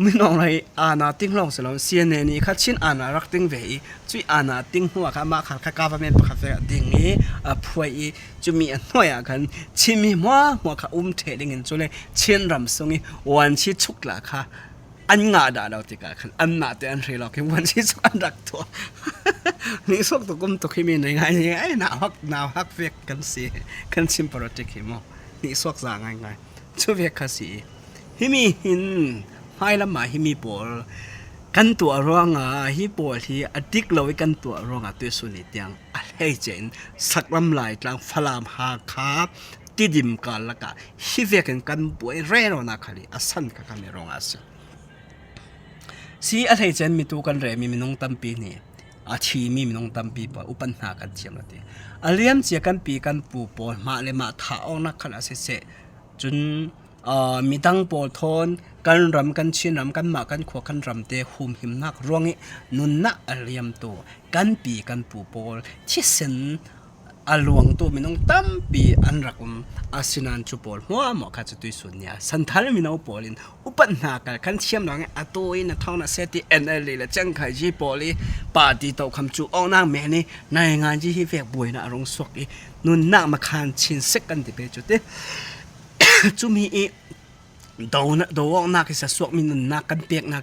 ມີ ນ້ອງ ໄລ ອານາ ຕິງ ລອງ ສະ ລະ ເຊ ເນ ນີ້ ຄະ ຊິນ ອານາ ລັກ ຕິງ ເວ ອີ ຈຸ ອານາ ຕິງ ຫົວ ຄະ ມາ ຄະ ຄະ ກາ ວະ ເມັນ ປະ ຄະ ເຟ ຕິງ ນີ້ ອາ ພວຍ ອີ ຈຸ ມີ ອັນ ໜ້ອຍ ອາ ຄັນ ຊິນ ມີ ຫົວ ຫົວ ຄະ ອຸມ ເທ ດິງ ເຫັນ ຈຸ ເລ ຊິນ ຣຳ ຊຸງ ອີ ວັນ ຊິ ຊຸກ ລະ ຄະ ອັນ ງາ ດາ ລາວ ຕິກາ ຄັນ ອັນ ມາ ເຕ ອັນ ເຣ ລອກ ວັນ ຊິ ຊຸກ ອັນ ລັກ ຕົວ ນີ້ ສົກ ຕົວ ກຸມ ຕົວ ຄີ ມີ ໃນ ງາຍ ໃນ ງາຍ ໜາວ ຮັກ ໜາວ ຮັກ ເວກ ກັນ ຊິ ຄັນ ຊິມ ປະ ຣະ ຕິກ ຮີ ໂມ ນີ້ ສວກ ສາ ງາຍ ງາຍ ຊຸ ເວກ ຄະ ຊິ ຮີ ມີ ຫິນ ພາຍ ລະ ມາ ຮີ ມີ ໂປ ກັນ ຕົວ ຣອງ ອາ ຮີ ໂປ ທີ່ ອາ ຕິກ ລະ ໄວ້ ກັນ ຕົວ ຣອງ ອາ ຕົວ ຊຸ ນີ ຕຽງ ອາ ເຮ ເຈນ ສັກ ລຳ ລາຍ ຕາງ ຝຣັ່ງ ຫາ ຄາ ຕິ ດິມ ການ ລະ ກະ ຮີ ເວກ ກັນ ກຳ ບວຍ ເຣ ໂຣ ນາ ຄາ ລີ ອາ ສັນ ຄະ ຄະ ເມ ຣອງ ອາ ຊິ ຊີ ອາ ເທ ເຈນ ມີ ຕູ ກັນ ເຣ ມີ ມີ ນົງ ຕຳ ປີ ນີ ອາ ທີ ມີ ມີ ນົງ ຕຳ ປີ ປະ ອຸ ປັນ ຫາ ກັນ ຈຽມ ລະ ຕິ ອາ ລຽມ ເຈຍ ກັນ ປີ ກັນ ປູ ໂປ ມາ ເລ ມາ ທາ ອອກ ນະ ຄະ ລະ ເຊ ເຊ ຈຸນ ເອີ ມີ ຕັງ ໂປ ໂທນ ກັນ ຣຳ ກັນ ຊິນ ຣຳ ກັນ ມາ ກັນ ຂົວ ກັນ ຣຳ ເຕ ຫຸມ ຫິມ ນາກ ຣວງ ອີ ນຸນ ນະ ອາ ລຽມ ໂຕ ກັນ ປີ ກັນ ປູ ໂປ ທີ່ ເຊັນ ອາຫຼວງໂຕມິນົງຕຳປີອັນລັກອຸມ ອາຊິນານຈຸໂປລຫົວໝໍ້ຄາຈະຕຸຍສຸນເນຍ ສັນທັນມິນົງໂປລິນ ອຸປັດຫາການຄັນທຽມລອງອາໂຕອິນນະທອງນະເສຕິ ເອັນເອລີ ແລະ ແຈ້ງໄຂຈີໂປລີ ປາຕີໂຕຄຳຈູອອກນາງແມ່ນີ້ ໃນງານຈີຮີແວກບວຍນະອາລົງສວກອີ ນຸນນາກມາຄານຊິນເຊັກກັນຕິເປຈຸຕິ ຈຸມີອີ ໂດນະ ໂດອອກນາກອິສະສວກມີນຸນນາກກັນເປກນາກ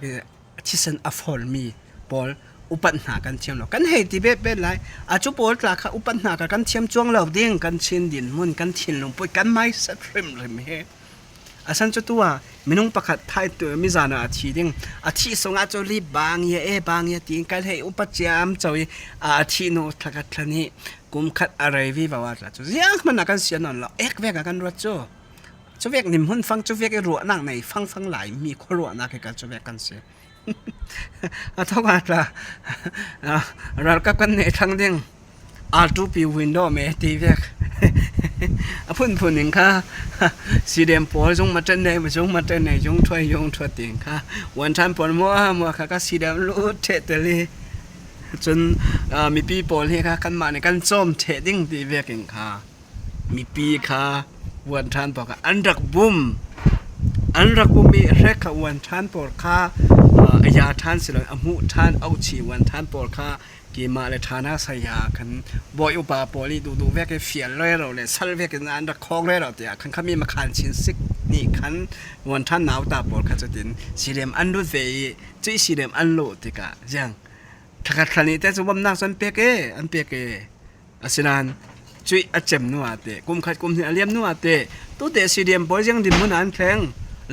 ທິສັນອະຟອນມີ ປອລ ອຸປັດຫາການທຽມລອງ ກັນເຮຕິເບດເບດຫຼາຍ ອາຈຸໂປລຕາຄະ ອຸປັດຫາການທຽມຈວງລາວດິງ ກັນຊິນດິນມຸນ ກັນທິນລົງປຸຍ ກັນໄມ້ສະທຣິມລິມເຮ ອາສັນຈຸຕົວ ມິນຸງປະຄັດໄທຕົວ ມິຈານາອາທີດິງ ອາທິສົງອາຈຸລີບາງເຍເອ ບາງເຍຕິງ ກັນເຮອຸປະຈາມເຈົ້າ ອາທິໂນທະກັດທະນິ ກຸມຂັດອາໄລວິວາວາດລະຈຸ ຢາກມັນນາກັນເສຍນອນລະ ເອກເວກກັນຣວດຈຸ ຈຸເວກນິມຮຸນຟັງ ຈຸເວກອີຣວນາງໃນຟັງ ຟັງຫຼາຍມີຄົນຣວນາກໃຫ້ກັນ ຈຸເວກກັນເສຍ ອາທອກອາຕາ ອາ ຣາລກັບກັນເນທັງເດ້ງ ອາຕູປີວິນໂດເມຕີເວກ ອາພຸນພຸນນິງຄາ ສີແດງໂປຍົງມາເຕັນເນ ຍົງມາເຕັນເນ ຍົງຖ້ວຍ ຍົງຖ້ວຍຕິງຄາ ວັນທັນປອນມົວ ມົວຄາກະສີແດງລູເທເຕລີ ຈົນ ອາ ມີປີໂປເຮຄາ ຄັນມາໃນກັນໂຈມເທດິງຕີເວກເອງຄາ ມີປີຄາ ວນທານປອກ ອັນດັກບຸມ ອັນດັກບຸມມີເຣກຂະ ວນທານປອກຄາ ອາ ອາຍາທານສິລະ ອະມຸທານ ເອົາຊີ ວນທານປອກຄາ ເກມາ ແລະ ທານາສະຍາ ຄັນ ບອຍອຸປາປໍລີ ດູດູແວກເຟຍເລໂຣ ແລະ ຊາລະແວກ ອັນດັກຄອກເລໂຣ ເຕຍ ຄັນຂະມີມາຄານຊິນຊິກ ນີຄັນ ວນທານນາວຕາປອກຄາ ຈະຕິນ ສີເດມ ອັນດຸດເວ ຈີ ສີເດມ ອັນໂລຕິກາ ຍັງ ທະກະທະນີ ແຕ່ຈະບໍ່ນາກ ອັນເປເກ ອັນເປເກ ອາຊິນານ ຈຸຍອາເຈັມນົວເຕ ກຸມຂັດກຸມເຮອາລຽມນົວເຕ ຕຸເຕ ຊີເດມ ໂປຍັງດິນມຸນອັນແຂງ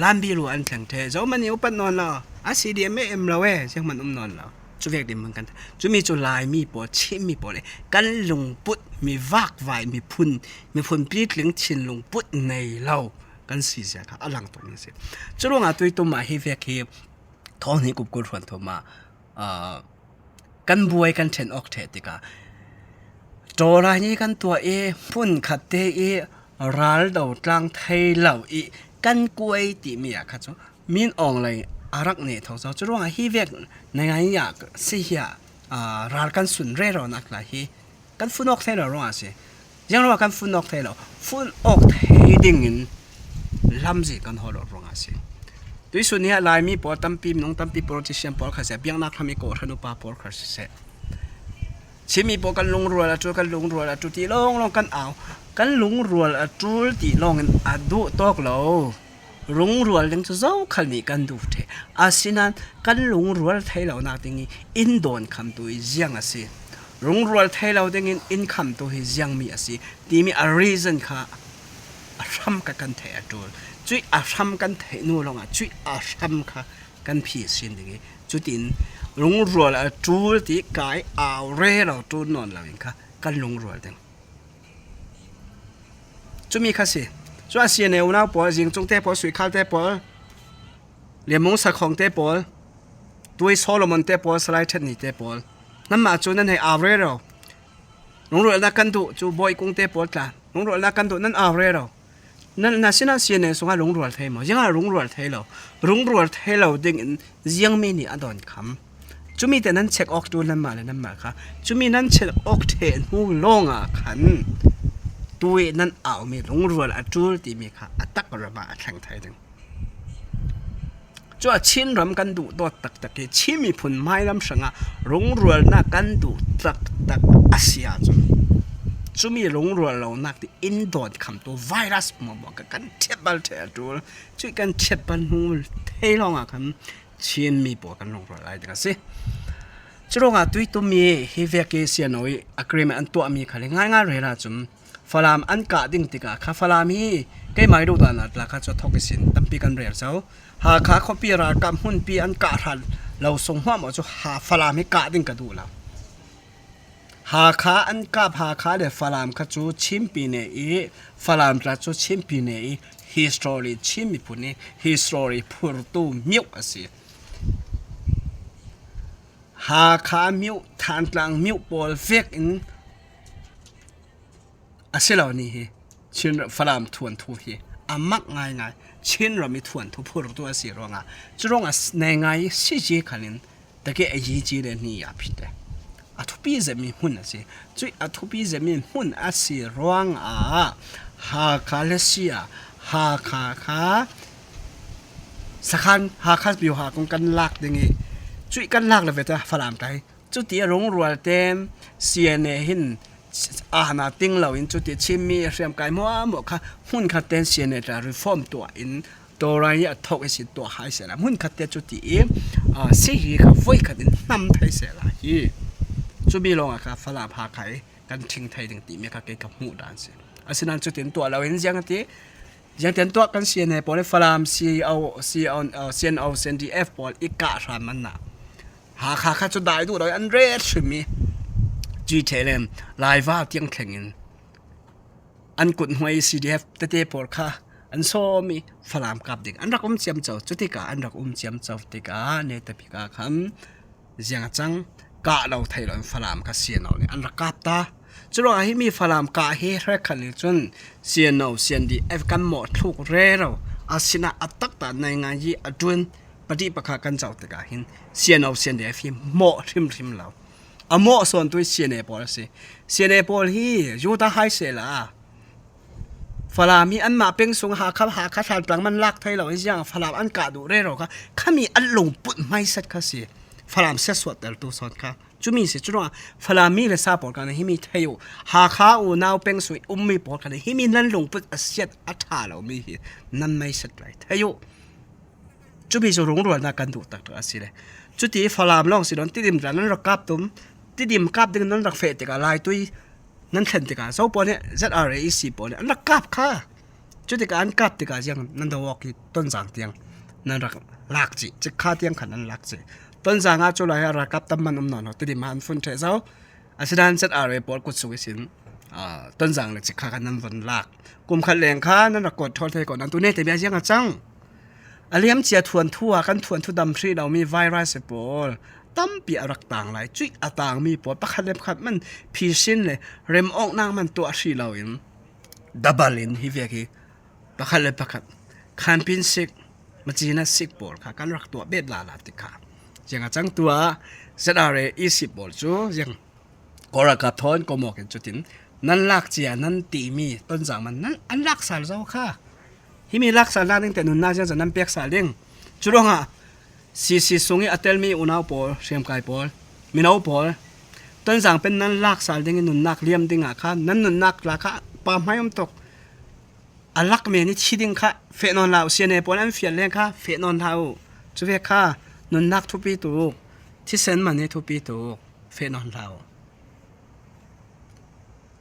ລານບີລູອັນແຂງເທ ເຈົ້າມັນນິວປັດນອນລາວ ອາຊີເດມ ເອເອັມລາເວ ຍັງມັນອຸມນອນລາວ ຈຸເວກດິນມຸນກັນ ຈຸມີຈຸລາຍມີໂປ ຊິມີໂປເລ ກັນລຸງປຸດ ມີວາກວາຍ ມີພຸນ ມີພຸນປີດເຫຼັງຊິນລຸງປຸດໃນລາວ ກັນຊີເສຍຄະ ອະລັງຕົງເສ ຈຸລົງອາຕຸຍຕຸມາ ເຮເວກເຮ ທອງເຮກຸບກຸດຫວນໂທມາ ເອີ ກັນບວຍກັນເທັນອອກເທຕິກາ ໂຕລາຍນີ້ກັນຕົວເອ ພຸ້ນຂັດເຕເອ ຣາລເດົາຕາງໄທເຫຼົ່າອີ ກັນກວຍຕິເມຍຄະ ມິນອອງໄລ ອາລັກເນທອງເຈົ້າ ຈະລວງອາຮີເວກ ໃນງານຍາກຊິເຮຍ ອາ ຣາລກັນສຸນເຣເຮົານັກລາຮີ ກັນຟຸນອອກໄທເຮົາລວງອາເຊ ຍັງລະວ່າກັນຟຸນອອກໄທເຮົາ ຟຸນອອກໄທດິງງຶນ ລຳຊິກັນຮອດລວງອາເຊ ໂດຍສຸດນີ້ລາຍມີປອຕຳປີມນົງຕຳປີໂປຣຕິຊຽມປອລຄາເຊ ບຽງນາຄາມີໂກທະນຸປາໂປລຄາເຊ ຊິມີປອກກັນລຸງຣວລອາຕູລ ກັນລຸງຣວລອາຕູລ ຕິລອງລອງກັນອາວ ກັນລຸງຣວລອາຕູລ ຕິລອງກັນອາດຸຕອກລາວ ລຸງຣວລຍັງຈະເຈົ້າຄັນນີ້ກັນດູເທ ອາຊິນານ ກັນລຸງຣວລໄທລາວນາກຕິງອີ ອິນດອນຄຳຕຸຍຍັງອາຊິ ລຸງຣວລໄທລາວຕິງອິນ ອິນຄຳຕຸຍຍັງມີອາຊິ ຕິມີອາຣີຊັນຄະ ອາຮຳກະກັນໄທອາຕູລ ຈຸຍອາຮຳກັນໄທນູລອງອາ ຈຸຍອາຮຳຄະ ກັນພີຊິນດິງ ຈຸຕິນ ລຸງຣວລອາຕູລ ຕິກາຍອາວເຣລາວຕູນນອນລາວເອງຄະ ກັນລຸງຣວລເຕັງ ຈຸມີຄະຊິ ຈຸອາເຊຍເນວນາວປອ ຊິງຈຸງເຕປອ ສຸຍຄາເຕປອ ລຽມມຸງສະຂອງເຕປອ ຕຸຍໂຊໂລມອນເຕປອ ສະໄລເທັດນີເຕປອ ນຳມາຈຸນັ້ນໃຫ້ອາວເຣລາວ ລຸງຣວລນາກັນດຸ ຈຸບອຍກຸງເຕປອ ລຸງຣວລນາກັນດຸ ນັ້ນອາວເຣລາວ ນະ ນະຊິນະເຊຍເນ ສົງຫາລຸງຣວລໄທມາ ຍັງຫາລຸງຣວລໄທລາວ ລຸງຣວລໄທລາວເດັງ ຍັງມີນີອະດອນຄຳ ຈຸມີແຕ່ນັ້ນເຊັກອອກຕູນຳມາແລະນຳມາຄະ ຈຸມີນັ້ນເຊັກອອກເທນຫູລອງອາຄັນ ຕຸຍນັ້ນອາວມີລຸງຣວລອາຕູນຕິມີຄະ ອາຕັກຣະມາອາແຂງໄທເດັງ ຈົວຊິນຣຳກັນດຸໂດດຕັກຕັກເກ ຊິມີພຸນໄມ້ລຳສະຫງາ ລຸງຣວລນາກັນດຸຕັກຕັກອາເຊຍ ຈຸມີລຸງຣວລລາວນາກ ອິນດອນຄຳໂຕໄວຣັສໝໍບອກກັນເທບບັນເທໂຕ ຈຸກັນເທບບັນຫູເທລອງອາຄັນ ຊິນມີປອກກັນລົງຫຼາຍຈັງຊີ້ ຈະລົງອາຕຸຍຕຸມມີເຮເວກເກເຊຍໂນຍອາກຣີເມັນອັນຕົວມີຄະເລງ່າຍງ່າຍເຣລາຈຸມ ຝຣັ່ງອັນກະດິງຕິກາ ຄະຝຣັ່ງມີ ເກໄມດູດານາດລາຄາຈະທົກກິຊິນ ຕຳປີກັນເຣລເຈົ້າ ຫາຄາຄໍປີຣາກຳຮຸນປີອັນກະທັນ ລາວຊົງຫວມເອົາຈຸຫາຝຣັ່ງມີກະດິງກະດູລາວ ຫາຄາອັນກາບຫາຄາເດຝຣັ່ງຄະຈູຊິມປີເນອີ ຝຣັ່ງຕາຈູຊິມປີເນອີ history ຊິມມີພຸນນີ້ history ພຸຣຕູມິວອາຊີ ຫາຄາມິວ ທານຕາງມິວ ໂປລເຟກອິນ ອາເຊລາວນີເຮ ຊິນຝຣັ່ງທວນທູເຮ ອາມັກງ່າຍງ່າຍ ຊິນລາວມີທວນທູພຸຣຕູອາເຊລາວງາ ຈະລົງອາໃນງ່າຍຊິຈິຄະລິນ ຕະເກອາຢີຈີເດນີອາພິເຕ ອ ອະທຸປີເຈັບມີຫຸ້ນອາຊີ ຈຸ້ຍອະທຸປີເຈັບມີຫຸ້ນອາຊີ ຣວງອາ ຫາຄາເລເຊຍ ຫາຄາຄາ ສະຄັນ ຫາຄາບິວຫາກົງກັນລາກເດງ ຈຸ້ຍກັນລາກລະເວຕາ ຝຣັ່ງໄທ ຈຸຕິລົງຣວນເຕັມ ເຊຍເນຫິນ ອານາຕິງເຫຼົ່າອິນ ຈຸຕິຊິມມີ ຮຽມກາຍມົວໝົກຄະ ຫຸ້ນຄະເຕັນ ເຊຍເນຕາ ຣີຟອມຕົວອິນ ໂຕໄລຍະ ທອກເອຊິນຕົວຫາຍເສຍລະ ຫຸ້ນຄະເຕັນ ຈຸຕິ ອາ ຊິຮີຄະ ຟອຍຄະເຕັນ ນຳໄທເສຍລະ ຮີ ຈຸມີລົງອາຄາ ຝຣັ່ງພາໄຄ ກັນທິງໄທດຶງຕີເມກາເກກັບຫູດານເສຍ ອາສະນັນ ຈຸຕິນຕົວເຫຼົ່າອິນ ຍັງຕິ ຍັງເຕັນຕົວກັນ ເຊຍເນໂປລ ຝຣັ່ງ ຊີເອົາ ຊີເອົາ ເອີ ເຊຍນໂອ ເຊຍນດີເອັຟ ໂປລ ອີກກະທາມມັນນະ ຫາຄາຄາຈຸດາຍດູດອຍ ອັນເຣດຊຶມີ ຈີເທເລມ ລາຍວາວຕຽງແຂງອິນ ອັນກຸນຫວຍ ຊີດີເອັຟ ເຕເຕໂປລຄາ ອັນໂຊມີ ຝຣັ່ງກັບດິກ ອັນລັກອຸມຈຽມເຈົ້າ ຈຸຕິກາ ອັນລັກອຸມຈຽມເຈົ້າ ຕິກາ ເນຕະປິກາຄຳ ສຽງອາຈັງ ກະເຫຼົ່າໄທເຫຼົ່າ ຝຣັ່ງກະເຊຍນໂອນີ້ ອັນລັກກັບຕາ ຈຸລອງອາຫິມີ ຝຣັ່ງກະເຮແທກຄັນລິຈຸນ ເຊຍນໂອ ເຊຍນດີເອັຟ ກັນໝໍ້ທຸກເຣເຫຼົ່າ ອາຊິນະ ອາຕັກຕາ ໃນງານຢີ ອະດຸນ ປະຕິປະຄາກັນເຈົ້າຕະກາຫິນ ເຊຍນໂອ ເຊຍນດີເອັຟ ໝໍ້ທິມທິມເຫຼົ່າ ອະໝໍ້ສ່ວນຕຸຍ ເຊຍເນໂປລ ເຊຍເນໂປລ ຮີ ຢູຕາໄຮເສລາ ຝຣັ່ງມີອັນມາເປັງສູງ ຫາຄຳ ຫາຄາທານປາງມັນລາກໄທເຫຼົ່າ ສຽງຝຣັ່ງອັນກະດຸເຣເຫຼົ່າຄະ ຄະມີອັນລົງປຸດໄມ້ສັດຄະເສ ຝຣັ່ງເສຍສວດແຕ່ລະຕູສອນຄະ ຈຸມີເສ ຈຸລອງອາ ຝຣັ່ງມີເລຊາໂປລການ ຮີມີໄທໂຍ ຫາຄາອູນາວເປັງສຸຍ ອຸມມີໂປລການ ຮີມີນັນລົງປຸດອາສຽດອາທາເຫຼົ່າມີ ນັ້ນໄມ້ສັດໄລໄທໂຍ ຈຸມີຈະລົງຣວນນາກັນດຸຕັກອາຊິເລ ຈຸຕິ ຝຣັ່ງລອງຊິດອນ ຕິດິມຕາ ນັ້ນລະກັບຕຸມ ຕິດິມກັບດຶງ ນັ້ນລະເຟຕິກາ ລາຍຕຸຍ ນັ້ນເທັນຕິກາ ເຊົາໂປເນ ເຊັດອາເຣອີຊີໂປເນ ອັນລະກັບຄະ ຈຸຕິກາ ອັນກັບຕິກາ ສຽງ ນັ້ນດອວອກ ຕົ້ນຈາງຕຽງ ນັ້ນລະລາກຈິ ຈິກຄາຕຽງຂັນ ນັ້ນລາກຈິ ຕົ້ນຈາງອາຈຸລາຍ ລະກັບຕຳມັນອຸມນອນ ເຮົາ ຕິດິມມາ ອັນຟຸນເທເຊົາ ອາສະດານ ເຊັດອາເຣໂປລ ກຸດສຸວິສິນ ອາ ຕົ້ນຈາງ ແລະ ຈິກຄາ ຄັນ ນັ້ນວັນລາກ ກຸມຂັດແຫຼງຄາ ນັ້ນລະກົດໂທເທກອນ ອັນຕຸເນ ເຕເບຍ ສຽງອາຈັງ ອາລຽມເຈຍທວນທົ່ວ ຄັນທວນທຸດຳທຣີເຫຼົ່າມີ ໄວຣັສໂປລ ຕຳປີອາລັກຕ່າງຫຼາຍ ຈຸ້ຍອາຕ່າງມີໂປລ ປະຄັນເລັບຂັດມັນ ພີຊິນເລ ເລັມອອກນາງມັນຕົວທຣີເຫຼົ່າອິນ ດາບາລິນ ຮີເວຄີ ປະຄັນເລັບປະຄັນ ຄານປິນຊິກ ມະຈີນະຊິກໂປລ ຄະ ກັນລັກຕົວເບດລາລາຕິຄາ ສຽງອາຈັງຕົວ ເຊັດອາເຣອີຊິໂປລ ຈູສຽງ ກໍລະກັບທອນ ກໍໝອກເຫັນຈຸຕິນ ນັ້ນລາກເຈຍ ນັ້ນຕີມີ ຕົ້ນຈາງມັນ ນັ້ນອັນລາກສາລເຈົ້າຄະ ຮີມີລາກສາລາກ ແຕ່ນຸນນາກ ຈະນຳເປກສາເລັງ ຈຸລອງອາ ຊີຊີຊຸງ ອາເຕລມີ ອູນາວໂປລ ຊຽມກາຍໂປລ ມີນາວໂປລ ຕົ້ນຈາງເປັນ ນັ້ນລາກສາເລັງ ນຸນນາກລຽມຕິງອາຄາ ນັ້ນນຸນນາກລາຄາ ປາໄມ້ອຳຕົກ ອາລັກເມນິທິດິງຄະ ເຟນອນລາວ ເຊຍເນໂປລ ອັນຟຽນແລງຄະ ເຟນອນລາວ ຈຸເວຄາ ນຸນນາກທຸປີຕູກ ທິເຊນມາເນທຸປີຕູກ ເຟນອນລາວ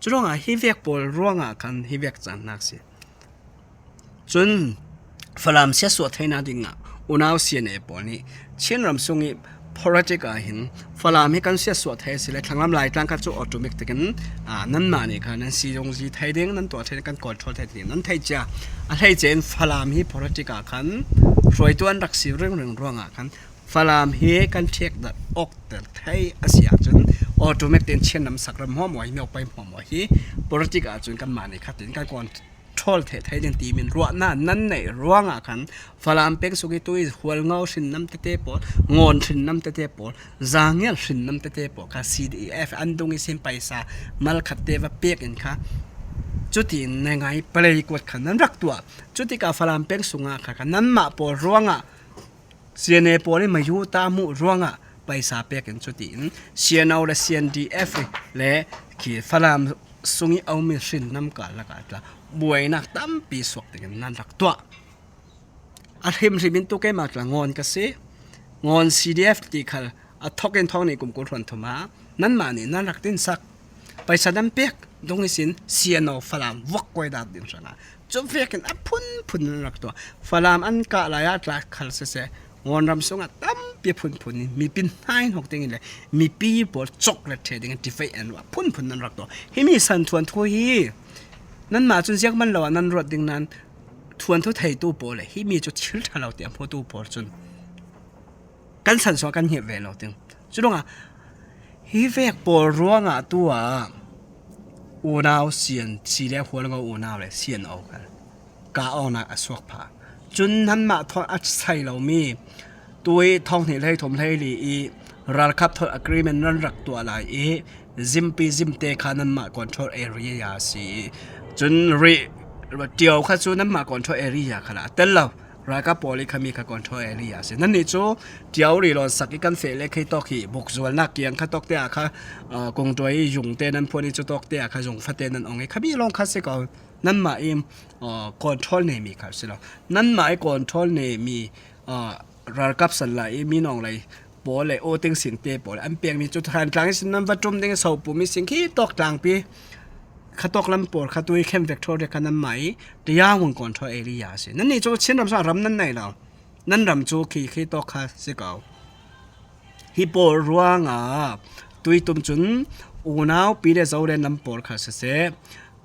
ຈຸລອງອາ ຮີເວກໂປລ ຣວງອາຄັນ ຮີເວກຈານນາກຊິ ຈຸນ ຝຣັ່ງເຊຍສວດໄທນາດິງອາ ອູນາວເຊຍເນໂປລນີ້ ເຊຍນລຳຊຸງອີ ໂພລະຕິກາຫິນ ຝຣັ່ງມີການເຊຍສວດໄທຊິ ແລະ ທັງລຳລາຍຕ່າງກັນ ຈຸອອໂຕເມກຕິກກັນ ອາ ນັ້ນມານີ້ຄະ ນັ້ນຊີຍົງຊີໄທເດ້ງ ນັ້ນຕົວໄທກັນກອນໂທໄທເດ້ງ ນັ້ນໄທຈາ ອາໄທເຈນ ຝຣັ່ງມີໂພລະຕິກາຄັນ ຊ່ວຍຕົວອັນລັກຊີເລື່ອງເລື່ອງຣວງອາຄັນ ຝຣັ່ງເຮກັນເທກດັດອອກແຕ່ໄທອາເຊຍ ຈົນອອໂຕເມກເຕັນເຊຍນນຳສັກລຳຫົວໝວຍ ແມວໄປຫົວໝວຍ ໂປລະຕິກາຈຸນກັນມານີ້ຄະ ເຕັນການກອນໂທໄທ ໄທເດ້ງຕີມິນ ຣວນາ ນັ້ນໃນຣວງອາຄັນ ຝຣັ່ງເປັກສຸກິຕຸຍ ຫວນເງົາຊິນນຳເຕເຕໂປ ງອນຊິນນຳເຕເຕໂປ ຈາງຽນຊິນນຳເຕເຕໂປ ຄະ ຊີດີເອັຟ ອັນດຸງອີຊິນໄປສາ ມາລະຄັດເຕວະເປກອິນຄະ ຈຸຕິນໃນໄງປະເລຍກົດຄະ ນັ້ນລັກຕົວ ຈຸຕິກາຝຣັ່ງເປັກສຸງອາຄະ ນັ້ນມະໂປຣວງອາ ເຊຍເນໂປນີ້ມາຢູ່ຕາມຸຣວງອາ ໄປສາເປກເຫັນຈຸຕິນ ເຊຍນອວ ແລະ ເຊຍນດີເອັຟ ແລະ ຂີຝຣັ່ງສຸງອີເອົາມີຊິນນຳການລະກາດລະ ບວຍນັກຕຳປີສວກຕິກັນນັ້ນລັກຕົວ ອາທິມຊິມິນຕຸເກມາກລະງອນກະເຊ ງອນ ຊີດີເອັຟ ຕິຄັນ ອາທໍເກັນທອງນີ້ກຸມກຸນທວນໂທມາ ນັ້ນມານີ້ນັ້ນລັກຕິນສັກ ໄປສະດຳເປກ ດົງໃຫ້ສິນ ເຊຍນອວ ຝຣັ່ງ ວັກກວຍດາດດິນສະງາ ຈົບເວກກັນອະພຸນພຸນລັກຕົວ ຝຣັ່ງອັນກະລາຍາດລາກຄັນເຊເຊ ງອນລຳຊົງອະຕຳເປຍພຸນພຸນນີ້ ມີປິນຫາຍຫົກຕິງອີແລ ມີປີໂປຈົກແລະເທດິງຕິໄຟແອນວາ ພຸນພຸນນັ້ນລັກຕົວ ເຮມີສັນທວນທຸຮີ ນັ້ນມາຈຸນຊຽກມັນລາວນັ້ນລົດດິງນັ້ນ ທວນທຸໄທຕູ້ໂປແລ ເຮມີຈຸດຊິລທາລາວຕຽມໂພຕູ້ໂປຈຸນ ກັນສັນສອງກັນເຮບແວລາວເຕັງ ຈຸດລົງອາ ຮີເວກໂປຣວງອາຕົວ ອູນາວ ເຊຍນ ຊີແລ ຫົວລະງອ ອູນາວ ແລະ ເຊຍນອອກກັນ ກາອອກນາອາສວກພາ ຈຸນຫັ້ນມາທອນອັດໄຊເຫຼົ່າມີ ຕຸຍທອງເຮໄລຖົມໄລລີອີ Ralkap thon agreement nan rak tuah lai i, Zimpi Zimte kha nanmah control area a si. Chun ri, tiau kha chu nanmah control area kha la. Tel lo, ralkap pawl i kha mi kha control area a si. Nanni chu tiau ri lon sak i kan fe le khei tawk hi, bukzualna kiang kha tawk te a kha, a, kungtuai zungte nan phuan i chu tawk te a kha zung fate nan ong i kha mi long kha se ko. Nanmah i, a, control nei mi kha si lo. Nanmah i control nei mi, a, ralkap san lai i mi nong lai pawl le o teng sing te pawl an peng mi chu than tlang sin nan va tum ding sau pu mi sing khi tawk tlang pi kha tawk lam pawl kha tui khem vek thor de kha nanmah i te ya hung control area si. Nanni chu Chin ram sa ram nan nei lo. Nan ram chu khi khi tawk kha si ko. Hi pawl ruang a tui tum chun unau pi le zo le nam pawl kha se se.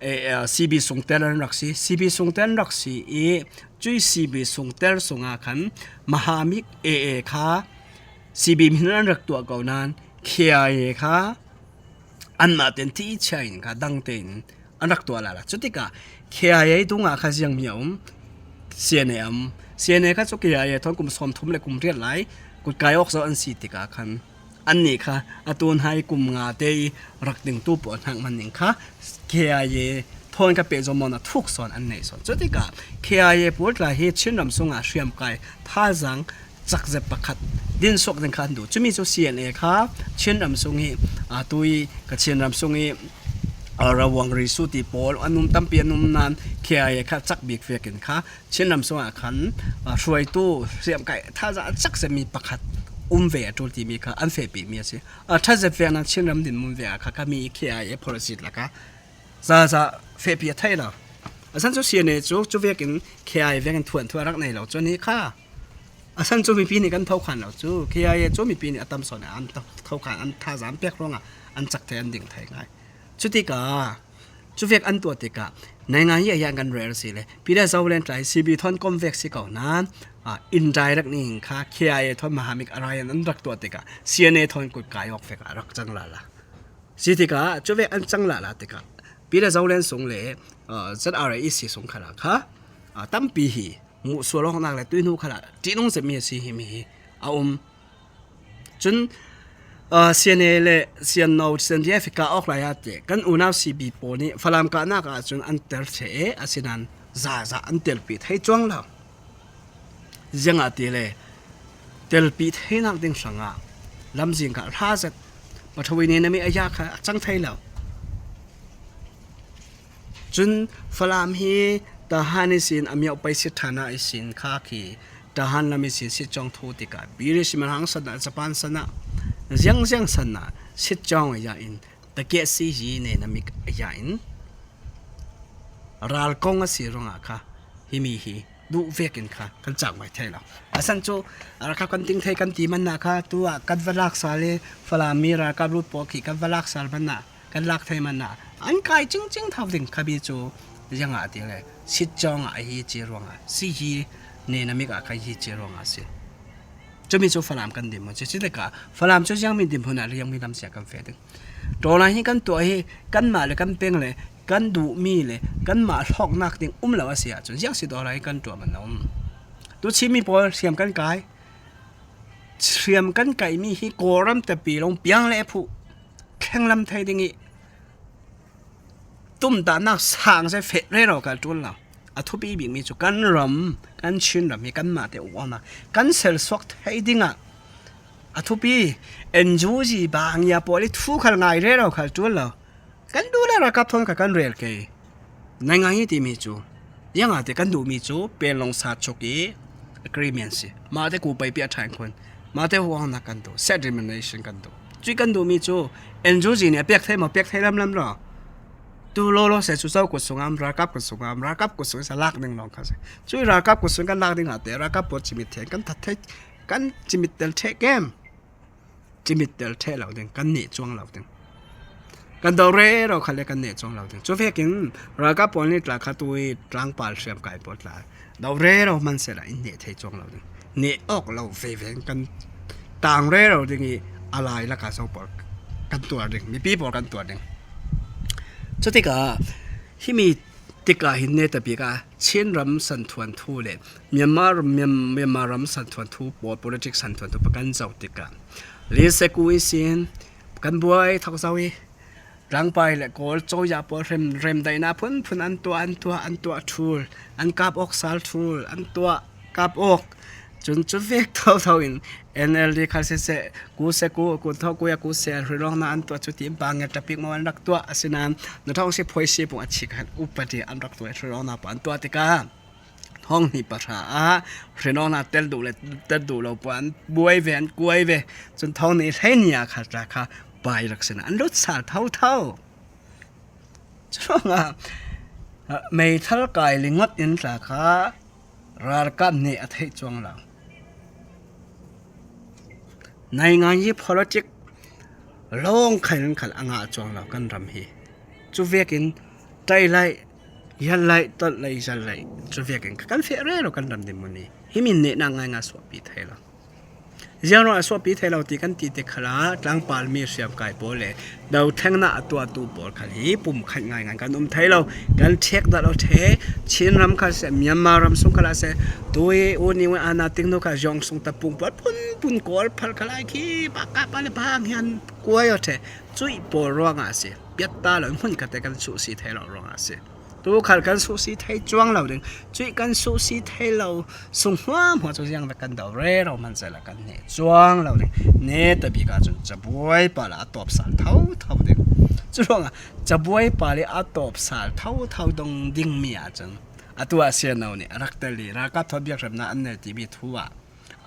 E, e, C B sung tel an rak si, C B sung tel an rak si i, chui C B sung tel sunga khan, Mahamik A A kha, C B min an rak tuah ko nan, K I A kha, anmah ten ti chain kha, dang ten, an rak tuah la la. Chutika, K I A tunga kha ziang mi a um, C N A a um, C N A kha chu K I A thon kum som thum le kum riat lai, kut kai ok zo an si tika khan, Anni kha, a tun hai kum nga te i rak ding tu pawl hnak man ning kha, K I A thon kha pe zo mon a thuk son an nei son. Chutika, K I A pawl tla hi Chin ram sunga hriam kai, tha zang, chak zep pakhat, din sok ding khan du. Chumi chu C N A kha, Chin ram sung hi, a tui ka Chin ram sung hi, a rawang ri su ti pawl, anum tampi anum nan, K I A kha chak bik vekin kha, Chin ram sunga khan, a, hruaitu hriam kai tha za chak se mi pakhat um ve a tul ti mi kha an fe pi mi a si. A, tha zep vek na Chin ram din mun ve a kha, kha mi K I A policy la kha. Za za fe pi a thai lo. A san chu C N A chu, chu vekin K I A vekin thuan thua rak nei lo chu ni kha. A san chu mi pi ni kan thau khan lo chu. K I A chu mi pi ni a tam son an thau khan an tha za an pek ronga an chak thai an ding thai ngai. Chutika, chu vek an tuah tika, naingan hi a hian kan rel si le, pida zo len tlai, C B thon kom vek si ko nan, a, indirect ning kha, K I A thon Mahamik Alliance an rak tuah tika, C N A thon kut kai ok vek a rak chang la la. Si tika, chu vek an chang la la tika, pida zo len sung le, a, Z R A E C sung kha la kha, a, tampi hi, mu sual hok nak le tui nu kha la, ti nung se mi si hi mi hi, a um, Chun, a, C N A le C N O, C N D F ka ok lai a te, kan unau C B pawl ni, Falam ka nak a chun an tel che e, a sinan za za an tel pi thei chuang lo. Ziang a ti le, tel pi thei nak ding sanga, lam zing ka hla zet, pa thawai ni na mi a ya kha chang thei lo. Chun Falam hi Tahan i sin a miau pai sit thana i sin kha khi Tahan lam i sin sit chong thu tika. British man hang sana, Japan sana, ziang ziang sana sit chong a ya in, ta ke si ji ne na mik a ya in. Ral kong a si ronga kha, hi mi hi. Du vekin kha, kan chak mai thei lo. A san chu, a ra kha kan ting thei kan ti man na kha, tu a kan va lak sa le, Falam mi ra ka lut po khi kan va lak sa man na, kan lak thei man na. An kai ching ching thau ding kha bi chu, yang a ti le, sit chong a hi chi rong a, si hi, ne na mi ka kha hi chi rong a si. Chu mi chu Falam kan dim mo, chi chi le ka, Falam chu yang mi dim ho na, yang mi lam sia kan fe ding. Dollar hi kan tuah hi, kanmah le kan peng le, kan duh mi le, kanmah hlawk nak ding um lo a sia chun, ziak si dollar hi kan tuah man a um. Tu Chin mi pawl hriam kan kai. Hriam kan kai mi hi Kawlram te pi long piang le phu. Thleng lam thei ding i. Tum ta nak sang se fe re lo kal tun lo. A thupi bik mi chu kan ram, kan Chin ram hi kanmah te u ana. Kan sel suak thei ding a. A thupi, N U G bang ya pawl i thu khal ngai re lo khal tun lo. Kan du le ra kap thon kha kan rel kei. Nai ngai ti mi chu. Yang a te kan du mi chu, pen long sa chok i agreement si. Ma te ku pai pi a thain khun. Ma te huang na kan du. Self determination kan du. Chui kan du mi chu. N U G ni a pek thei ma pek thei lam lam lo. Tu lo lo se chu sau kut sung am, ra kap kut sung am, ra kap kut sung sa lak ding long kha se. Chui ra kap kut sung kan lak ding a te, ra kap pot chimit the, kan that the, kan chimit tel the kem. Chimit tel the lo ding, kan ne chuang lo ding. Kan do re lo kha le kan ne chuang lo ding. Chu vekin, ra kap pot ni tla kha tui, tlang pal siam kai pot la. Do re lo man se la in ne thei chuang lo ding. Ne ok lo ve ve kan tang re lo ding i a lai la ka so por kan tua ding. Mi pi por kan tua ding. Chutika, hi mi ຕິກາ ຫິນເນຕະປີກາ ຊິນຣຳສັນທວນທູ ແລະ ມຽນມາ ມຽນ ມຽນມາຣຳສັນທວນທູ ປອດ ໂປລິຕິກສັນທວນທູ ປະກັນເຈົ້າຕິກາ ລີເຊກູ ອິຊິນ ປະກັນບວຍ ທອກເຊົາ ດາງປາຍ ແລະ ໂກລໂຈຢາ ປອດ ເຣມ ເຣມໄດນາ ພຸນ ພຸນ ອັນຕົວ ອັນຕົວ ອັນຕົວ ທູລ ອັນກາບອອກ ຊາລທູລ ອັນຕົວ ກາບອອກ ຈຸນຈຸດເວກ ເທົ່າເທົ່າ ອິນ ເອັນແອລດີ ຄາເຊເຊ ກູເຊກູ ກຸນທອກ ກຸຍາ ກູເຊ ເຣລອງນາ ອັນຕົວ ຈຸຕິ ບາງ ຍາຕະປິກ ມະວັນ ລັກຕົວ ອາຊິນານ ນະທອງ ຊິໂພຍ ຊິປຸງ ອາຊິກະ ອຸປະເດ ອັນລັກຕົວ ເຣລອງນາ ປານຕົວ ຕິກາ ທອງນີປະທາ ເຣລອງນາ ເຕັນດູ ແລະ ເຕັນດູ ລາວ ປານບວຍ ແວນ ກວຍ ເວ ຈົນທອງນີ ໄທເນຍ ຄາຕາຄາ ປາຍລັກສະນະ ອັນລຸດສາເທົ່າເທົ່າ ຈະລອງອາ ເມທັລກາຍລິງອດອິນສາຂາ ຣາລະກາມເນອະໄທຈວງລາວ ໃນງານຢີພອລຕິກ ລອງໄຂລັນຂັນອາງາຈວງລາວກັນຣຳຮີ ຈຸເວກອິນ ໄຕໄລ ຢັນໄລ ຕັນໄລ ຢັນໄລ ຈຸເວກອິນ ກັນເຟະເຣລາວກັນຣຳດິມມຸນີ ຮີມິນເນນາງງາຍງາສວບປີໄທລາວ ຢາງລອງອາສວບປີໄທລາວ ຕີກັນຕີເຕັກຂະລາ ຕາງປານມີສຽມກາຍໂປເລ ດາວແທງໜ້າອາຕູອາຕູໂປລຄະລີ ປຸ່ມຂັດງາຍງານການອຸມໄທລາວ ການເທກດັດເອົາເທ ຊິນລຳຄາເສ ມຽນມາລຳສຸງຄະລາເສ ຕຸຍອູນິວອານາຕິງໂນຄາ ຢອງສຸງຕະປຸງ ປັດປຸນປຸນໂກລ ພັນຄະລາຍຄີ ປາກະປາເລປາງຮຽນ ກວຍເອົາເທ ຈຸ້ຍໂປລຣອງອາເສ ປຽດຕາລາວ ໝຸນກະແຕກັນສຸສີໄທລາວຣອງອາເສ ຕູຂັນກັນສຸສີໄທຈວງລາວເດ້ງ ຈຸ້ຍກັນສຸສີໄທລາວ ສຸງຫວາມຫົວຈຸຍຽງລະກັນດາວເຣລາວ ມັນໃຈລະກັນເນຈວງລາວເດ້ງ ເນຕະບີກາ ຈຸນຈະບວຍປາລະອາຕອບສາເທົາເທົາເດ້ງ ຈຸລອງອາ ຈະບວຍປາລະອາຕອບສາເທົາເທົາດົງດິງເມຍ ອາຈານ ອາຕົວເຊນເອົາເນ ອາລັກເຕລີ ລາກັບທອດບຽກເລັບນາ ອັນເນຕິບິທົວ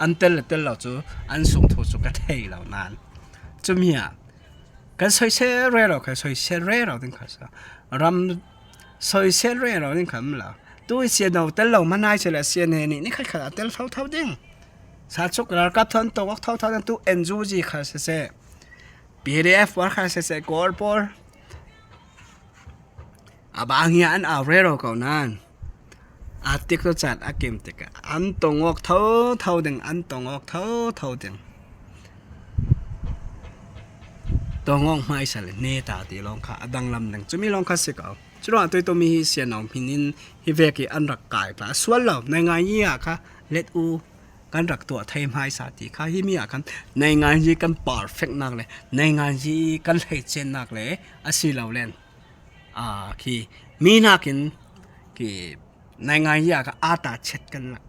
ອັນເຕລເຕລລາວຈຸ ອັນສຸງທູຈຸກະເທລາວນານ ຈຸເມຍ ກະຊອຍເຊເຣລາວ ກະຊອຍເຊເຣລາວ ເຕັງຂາສາ ລຳ ຊອຍເຊເຣລາວ ເຕັງຂາມລາວ ຕຸເຊນເອົາເຕລລາວມານາຍເຊລະເຊເນນີ່ ນີ້ຄັນຂະໜາດເຕລເທົ່າເທົ່າເດ້ງ ສາຈຸກລາກັບທອນໂຕອອກເທົ່າເທົ່ານັ້ນ ຕຸເອັນຢູຈີ ຄາເຊເຊ ປີດີເອັຟ ປອລ ຄາເຊເຊ ໂກລໂປລ ອາບາງເຮຍ ອັນອາເຣລາວເກົ່ານານ ອາຕິກໂຕຈາດອາເກມຕິກ ອັນຕົງອອກເທົ່າເທົ່າເດ້ງ ອັນຕົງອອກເທົ່າເທົ່າເດ້ງ ຕົງອອກໄມສະເລ ເນຕາຕິລອງຄາ ອະດັງລຳດັງ ຈຸມີລອງຄາຊິກເອົາ ຈຸລອງອາຕຸຍໂຕມີເຊນເອົາ ພິນິນ ຮິເວກິ ອັນລັກກາຍກາ ສວນລາວ ໃນງານເຢຍຄາ ເລັດອູ ກັນລັກຕົວໄທມາຍສາຕິຄາ ຮີເມຍຄັນ ໃນງານຢີກັນປາເຟັກນັກເລ ໃນງານຢີກັນໄທເຈນນັກເລ ອາຊີລາວແລນ ອາ ຄີ ມີນາກິນ ກີ ໃນງານຢາກະອາຕາເຊັດກັນລະ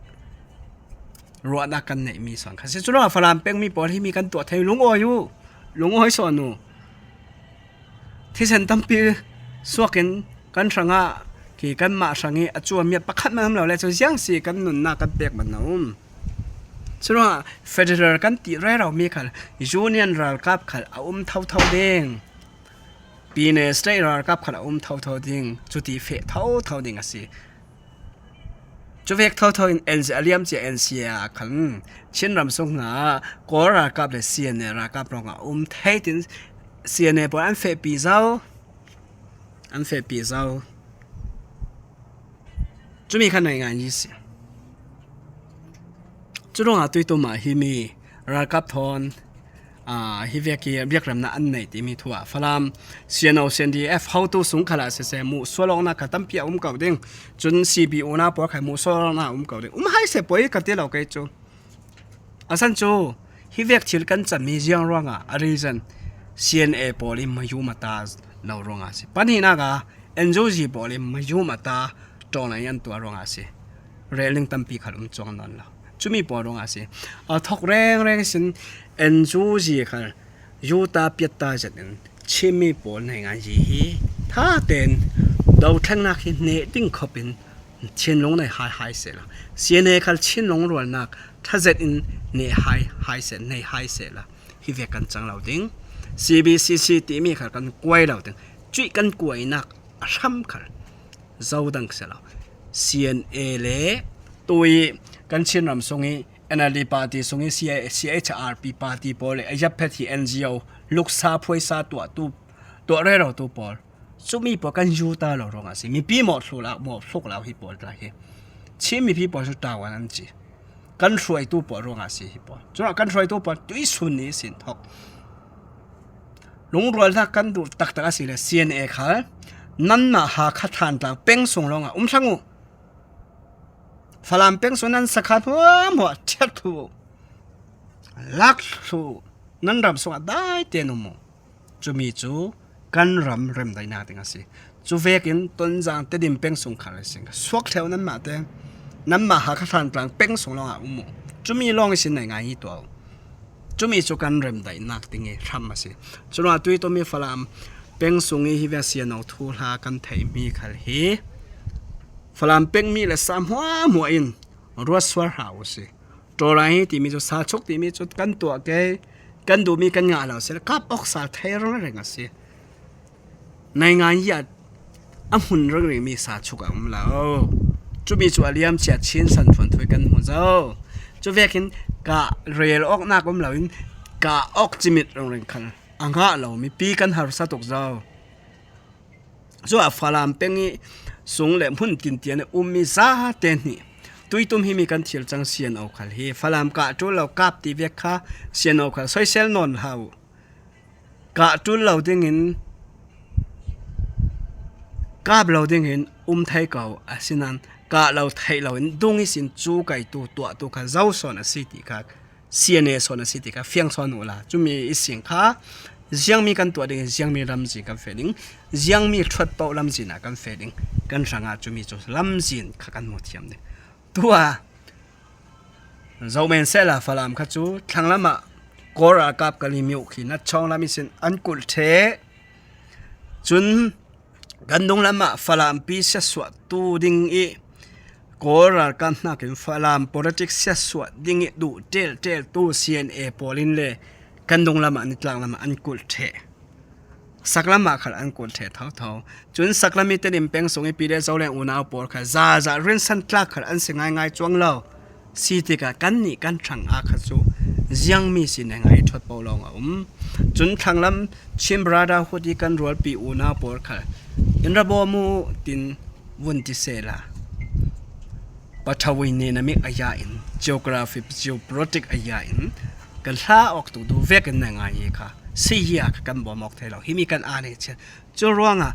ຣວດນາກັນໃນມີສອນ ຄາເຊຈຸລາ ຟະລາມເປັງ ມີປອດ ຮີມີກັນຕົວໄທ ລຸງໂອຢູ່ ລຸງໂອໃຫ້ສອນໜູ ທີ່ເຊັນຕຳປີ ສວກເຫັນກັນສະຫງາ ກີກັນມາສະຫງີ ອາຈົວມຽດປະຄັນມານຳລາວ ແລະ ຈະຢາງສີກັນໜູນນາກັນແປກມານຳ ສະໜວາ ເຟເດເຣລກັນຕິເຣລາວມີຄັນ ຢູນຽນລາວກັບຄັນ ອາອຸມເທົ່າເທົ່າເດ້ງ ປີເນສເຕຣລາວກັບຄັນ ອາອຸມເທົ່າເທົ່າເດ້ງ ຈຸຕິເຟເທົ່າເທົ່າເດ້ງອາຊີ ຈຸເວກເທົ່າເທົ່າເອັນຊີອາລຽມ ເຈເອັນຊີອາຄັນ ເຊນລຳສົງໜາ ກໍລາກັບ ແລະ ເຊເນລາກັບ ລອງອາອຸມໄທຕິນ ເຊເນປອນ ອັນເຟປີເຈົ້າ ອັນເຟປີເຈົ້າ ຈຸມີຄັນໃນງານຢີເສຍ ຈຸລົງອາຕຸຍໂຕມາ ຮີມີລາກັບທອນ ອາ ຮີເວຍກີ ວຽກລຳນາອັນໃນຕິມີທົ່ວ ຟະລາມ ເຊເນລ ເຊເນດີເອັຟ ເຮົາໂຕສຸງຄະລາເສເສ ໝູ່ສ່ວນລອງນາກະຕຳປຽອຸມເກົ່າເດ້ງ ຈົນ ຊີບີໂອ ນາປອກໄຂ່ ໝູ່ສ່ວນລອງນາອຸມເກົ່າເດ້ງ ອຸມໄຮເສປອຍກະຕິເຫຼົ່າໄກໂຈ ອາສັນໂຈ ຮີເວກທິລກັນຈັນມີຢ້ຽງຣອງອາ ອາຣີຊັນ ເຊເນລ ເອ ປອລີມມາຢູມາຕາ ເຫຼົ່າຣອງອາຊິ ປານີນາກາ ເອັນຢູຈີ ປອລີມມາຢູມາຕາ ຕອນລະຍັນຕົວຣອງອາຊິ ເຣລິງຕຳປີຄາລຸມຈອງນອນລາວ ຈຸມີປອລອງອາຊິ ອາທອກແຮງແຮງຊິນ ເອັນຢູຈີ ຄາ ຢູຕາປຽດຕາຈັດເອັນ ຊິມີປອນໃນງານຢີຮີ ຖ້າເຕັນ ດອວແທງນາກຮີເນດິງເຂົ້າເປັນ ເຊນລົງໃນຫາຍຫາຍເສລາ ເຊເນຄາ ເຊນລົງລວນນາກ ຖ້າເຈັດອິນເນຫາຍຫາຍເສນໃນຫາຍເສລາ ຮີເວກກັນຈັງລາວເຕັງ ຊີບີຊີຊີ ຕິມີຄາກັນກວຍລາວເຕັງ ຈຸ້ຍກັນກວຍນາກ ອາຊຳຄັນ ເຈົ້າດັງເສລາ ເຊເນເອ ເລ ຕຸຍກັນຊິນລຳຊົງອີ ເອັນແອລດີ ປາຕີຊົງອີ ຊີເອ ຊີເອຈອາຣ໌ ປີ ປາຕີ ໂປເລ ອາຍັບແພທີ ເອັນຈີໂອ ລຸກຊາພວຍຊາຕົວະຕູ ຕົວະເຣລາວຕູປອລ ສຸມີປອລກັນຢູຕາລາວໂຮງອາຊີ ມີປີໝໍດສຸລາ ໝໍດສຸກລາວຮີປອລຕາເຮ ຊິມີປີປອລສຸຕາວານັນຈີ ກັນຊ່ວຍຕູ້ປອດໂຮງອາຊີຮີປອດ ຈຸລະກັນຊ່ວຍຕູ້ປອດ ຈຸ້ຍຊຸນນີຊິນທອກ ລຸງຣວນລາກັນດຸຕັກຕະກະສີເລ ເຊເນເອ ຄາ นั้นมาหาข้าท่านกลางเป้งสูงลงอ่ะ อุ้มช่างอู ฝรั่งเป้งสูงนั้นสะขัดหัวหมวดเช็ดถู ลักถู นั้นรำสวัสดได้เตนุโม จุมีจู กันรำเริ่มได้นาติงาสิ จุเวกินต้นจางเตดิมเป้งสูงขาเลยสิง สวกแถวนั้นมาเต นั้นมาหาข้าท่านกลางเป้งสูงลงอ่ะ อุ้มโม จุมีลองสินในงานนี้ตัว จุมีจุกันเริ่มได้นักติงเอทำมาสิ จุนว่าตุยตัวมีฝรั่งเป้งสูงอีฮิเวเซียนเอาทูลากันไทยมีคัลฮี ฝรั่งเป้งมีและสามหัวหัวอิน รัวสวรหาวสิ ตัวไรที่มีจุสาชุกที่มีจุกันตัวเกยกันดูมีกันงาเราเสียครับ ออกสาไทยร้องแรงสิ ในงานยาดอำหุนเรื่องเรียงมีสาชุกอำลาว จุมีจุอาเลียมเชียดชินสันทวนถวยกันหัวเจ้า จุเวกินกะเรลออกหน้ากอมเหล่าอิน กะออกจิมิตโรงเรียนคัน อังกะเหล่ามีปีกันหารุสาตกเจ้า จุอาฟาลามเป้งนี้สูงแหลมหุ่นตินเตียนอุ้มมีซาเตนนี่ ตุยตุ้มให้มีกันเทียลจังเซียนเอาคัลฮี ฟาลามกะจุเหล่ากาบตีเวกคาเซียนเอาคัลซอยเซลนอนเฮา กະจุเหล่าเด้งหิน กาบเหล่าเด้งหิน อุ้มไทยเก่า อาสินัน กะเหล่าไทยเหล่าหิน ดุงอิสินจูไก่ตูตัวตัวคาเจ้าสอนอาสิติกา เซียนเอสอนอาสิติกา เฟียงสอนอุลา จุมีอิสิงคา เจียงมีกันตัวเด้ง เจียงมีลำจีกันเฟดิง เจียงมีทวดเป่าลำจีนากันเฟดิง กันสังอาจุมีจุลำจีนคากันหมดเทียมเด้ง ตัว เจ้าแม่นเสลาฟาลามขะจู ทางละมะ กอรากับกะลิมิวขีนัดช่องละมิสินอันกุลเท จุน กันดุงละมะ ฟาลามปีเสสวดตูดิงอี กอรากับนักกินฟาลามปอลิติกเสสวดดิงอี ดูเตลเตลตูเซียนเอปอลินเล กันดุงละมะ นิตลางละมะ อันกุลเท สักละมาคันอันกุลเทเท่าๆ จุนสักละมีเตนิมเปงสงอีปีเดเจ้าแรงอุนาวปอดค่ะ จาจาเรนสันตลาคันอันเสง่ายง่ายจวงเล่า สีติกากันนี่กันทางอาคาจู ยังมีสิในง่ายทดเป่าลองอ่ะ อุ้ม จุนทางลำชิมบราดาฮุดีกันรัวปีอุนาวปอดค่ะ อินระบอมูติน วุนติเซลา ปัทวินเนนามิกอายาอิน geography geopolitics อายาอิน กันลาออกตุกดูเวกันในงานนี้ค่ะ สิยากันบ่มอกไทยเรา ที่มีกันอ่านเช่น จุรวงอ่ะ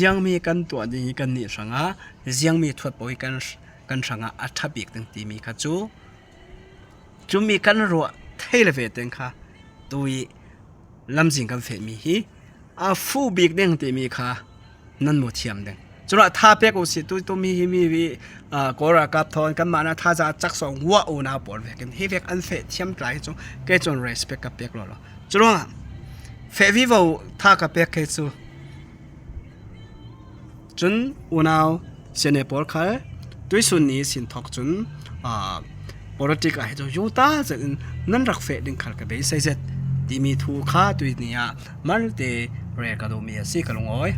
ยังมีกันตัวนี้กันนี่สังอ่ะ ยังมีทวดปอยกัน กันสังอ่ะ อัฐบิกตั้งที่มีค่ะจู จุมีกันรัวไทยละเวเต็งค่ะ ตุย ลำสิงกันเฟมีฮี อาฟูบิกเด้งที่มีค่ะ นั่นหมดเทียมเด้ง จุระทาเปกอุสิตุตุมีฮีมีวี อ่า กอรากับทอนกันมานะ ทาจะจักสองหัวอุนาวปอดเวกัน ฮีเวกอันเฟเทียมไกลจุ เกจน respect กับเปกลอลอ จุระเฟวีวาทากับเปกเคจู จุนอุนาวเซเนปอลคัล ตุยสุนนี้สินทอกจุน อ่า ปอลิติกาให้เจ้ายูตาเจนนั้นรักเฟดิงคัลกะเบยไซเซตที่มีทูคาตุยเนียมันเตเรกาโดเมียซีกะลงอ้อย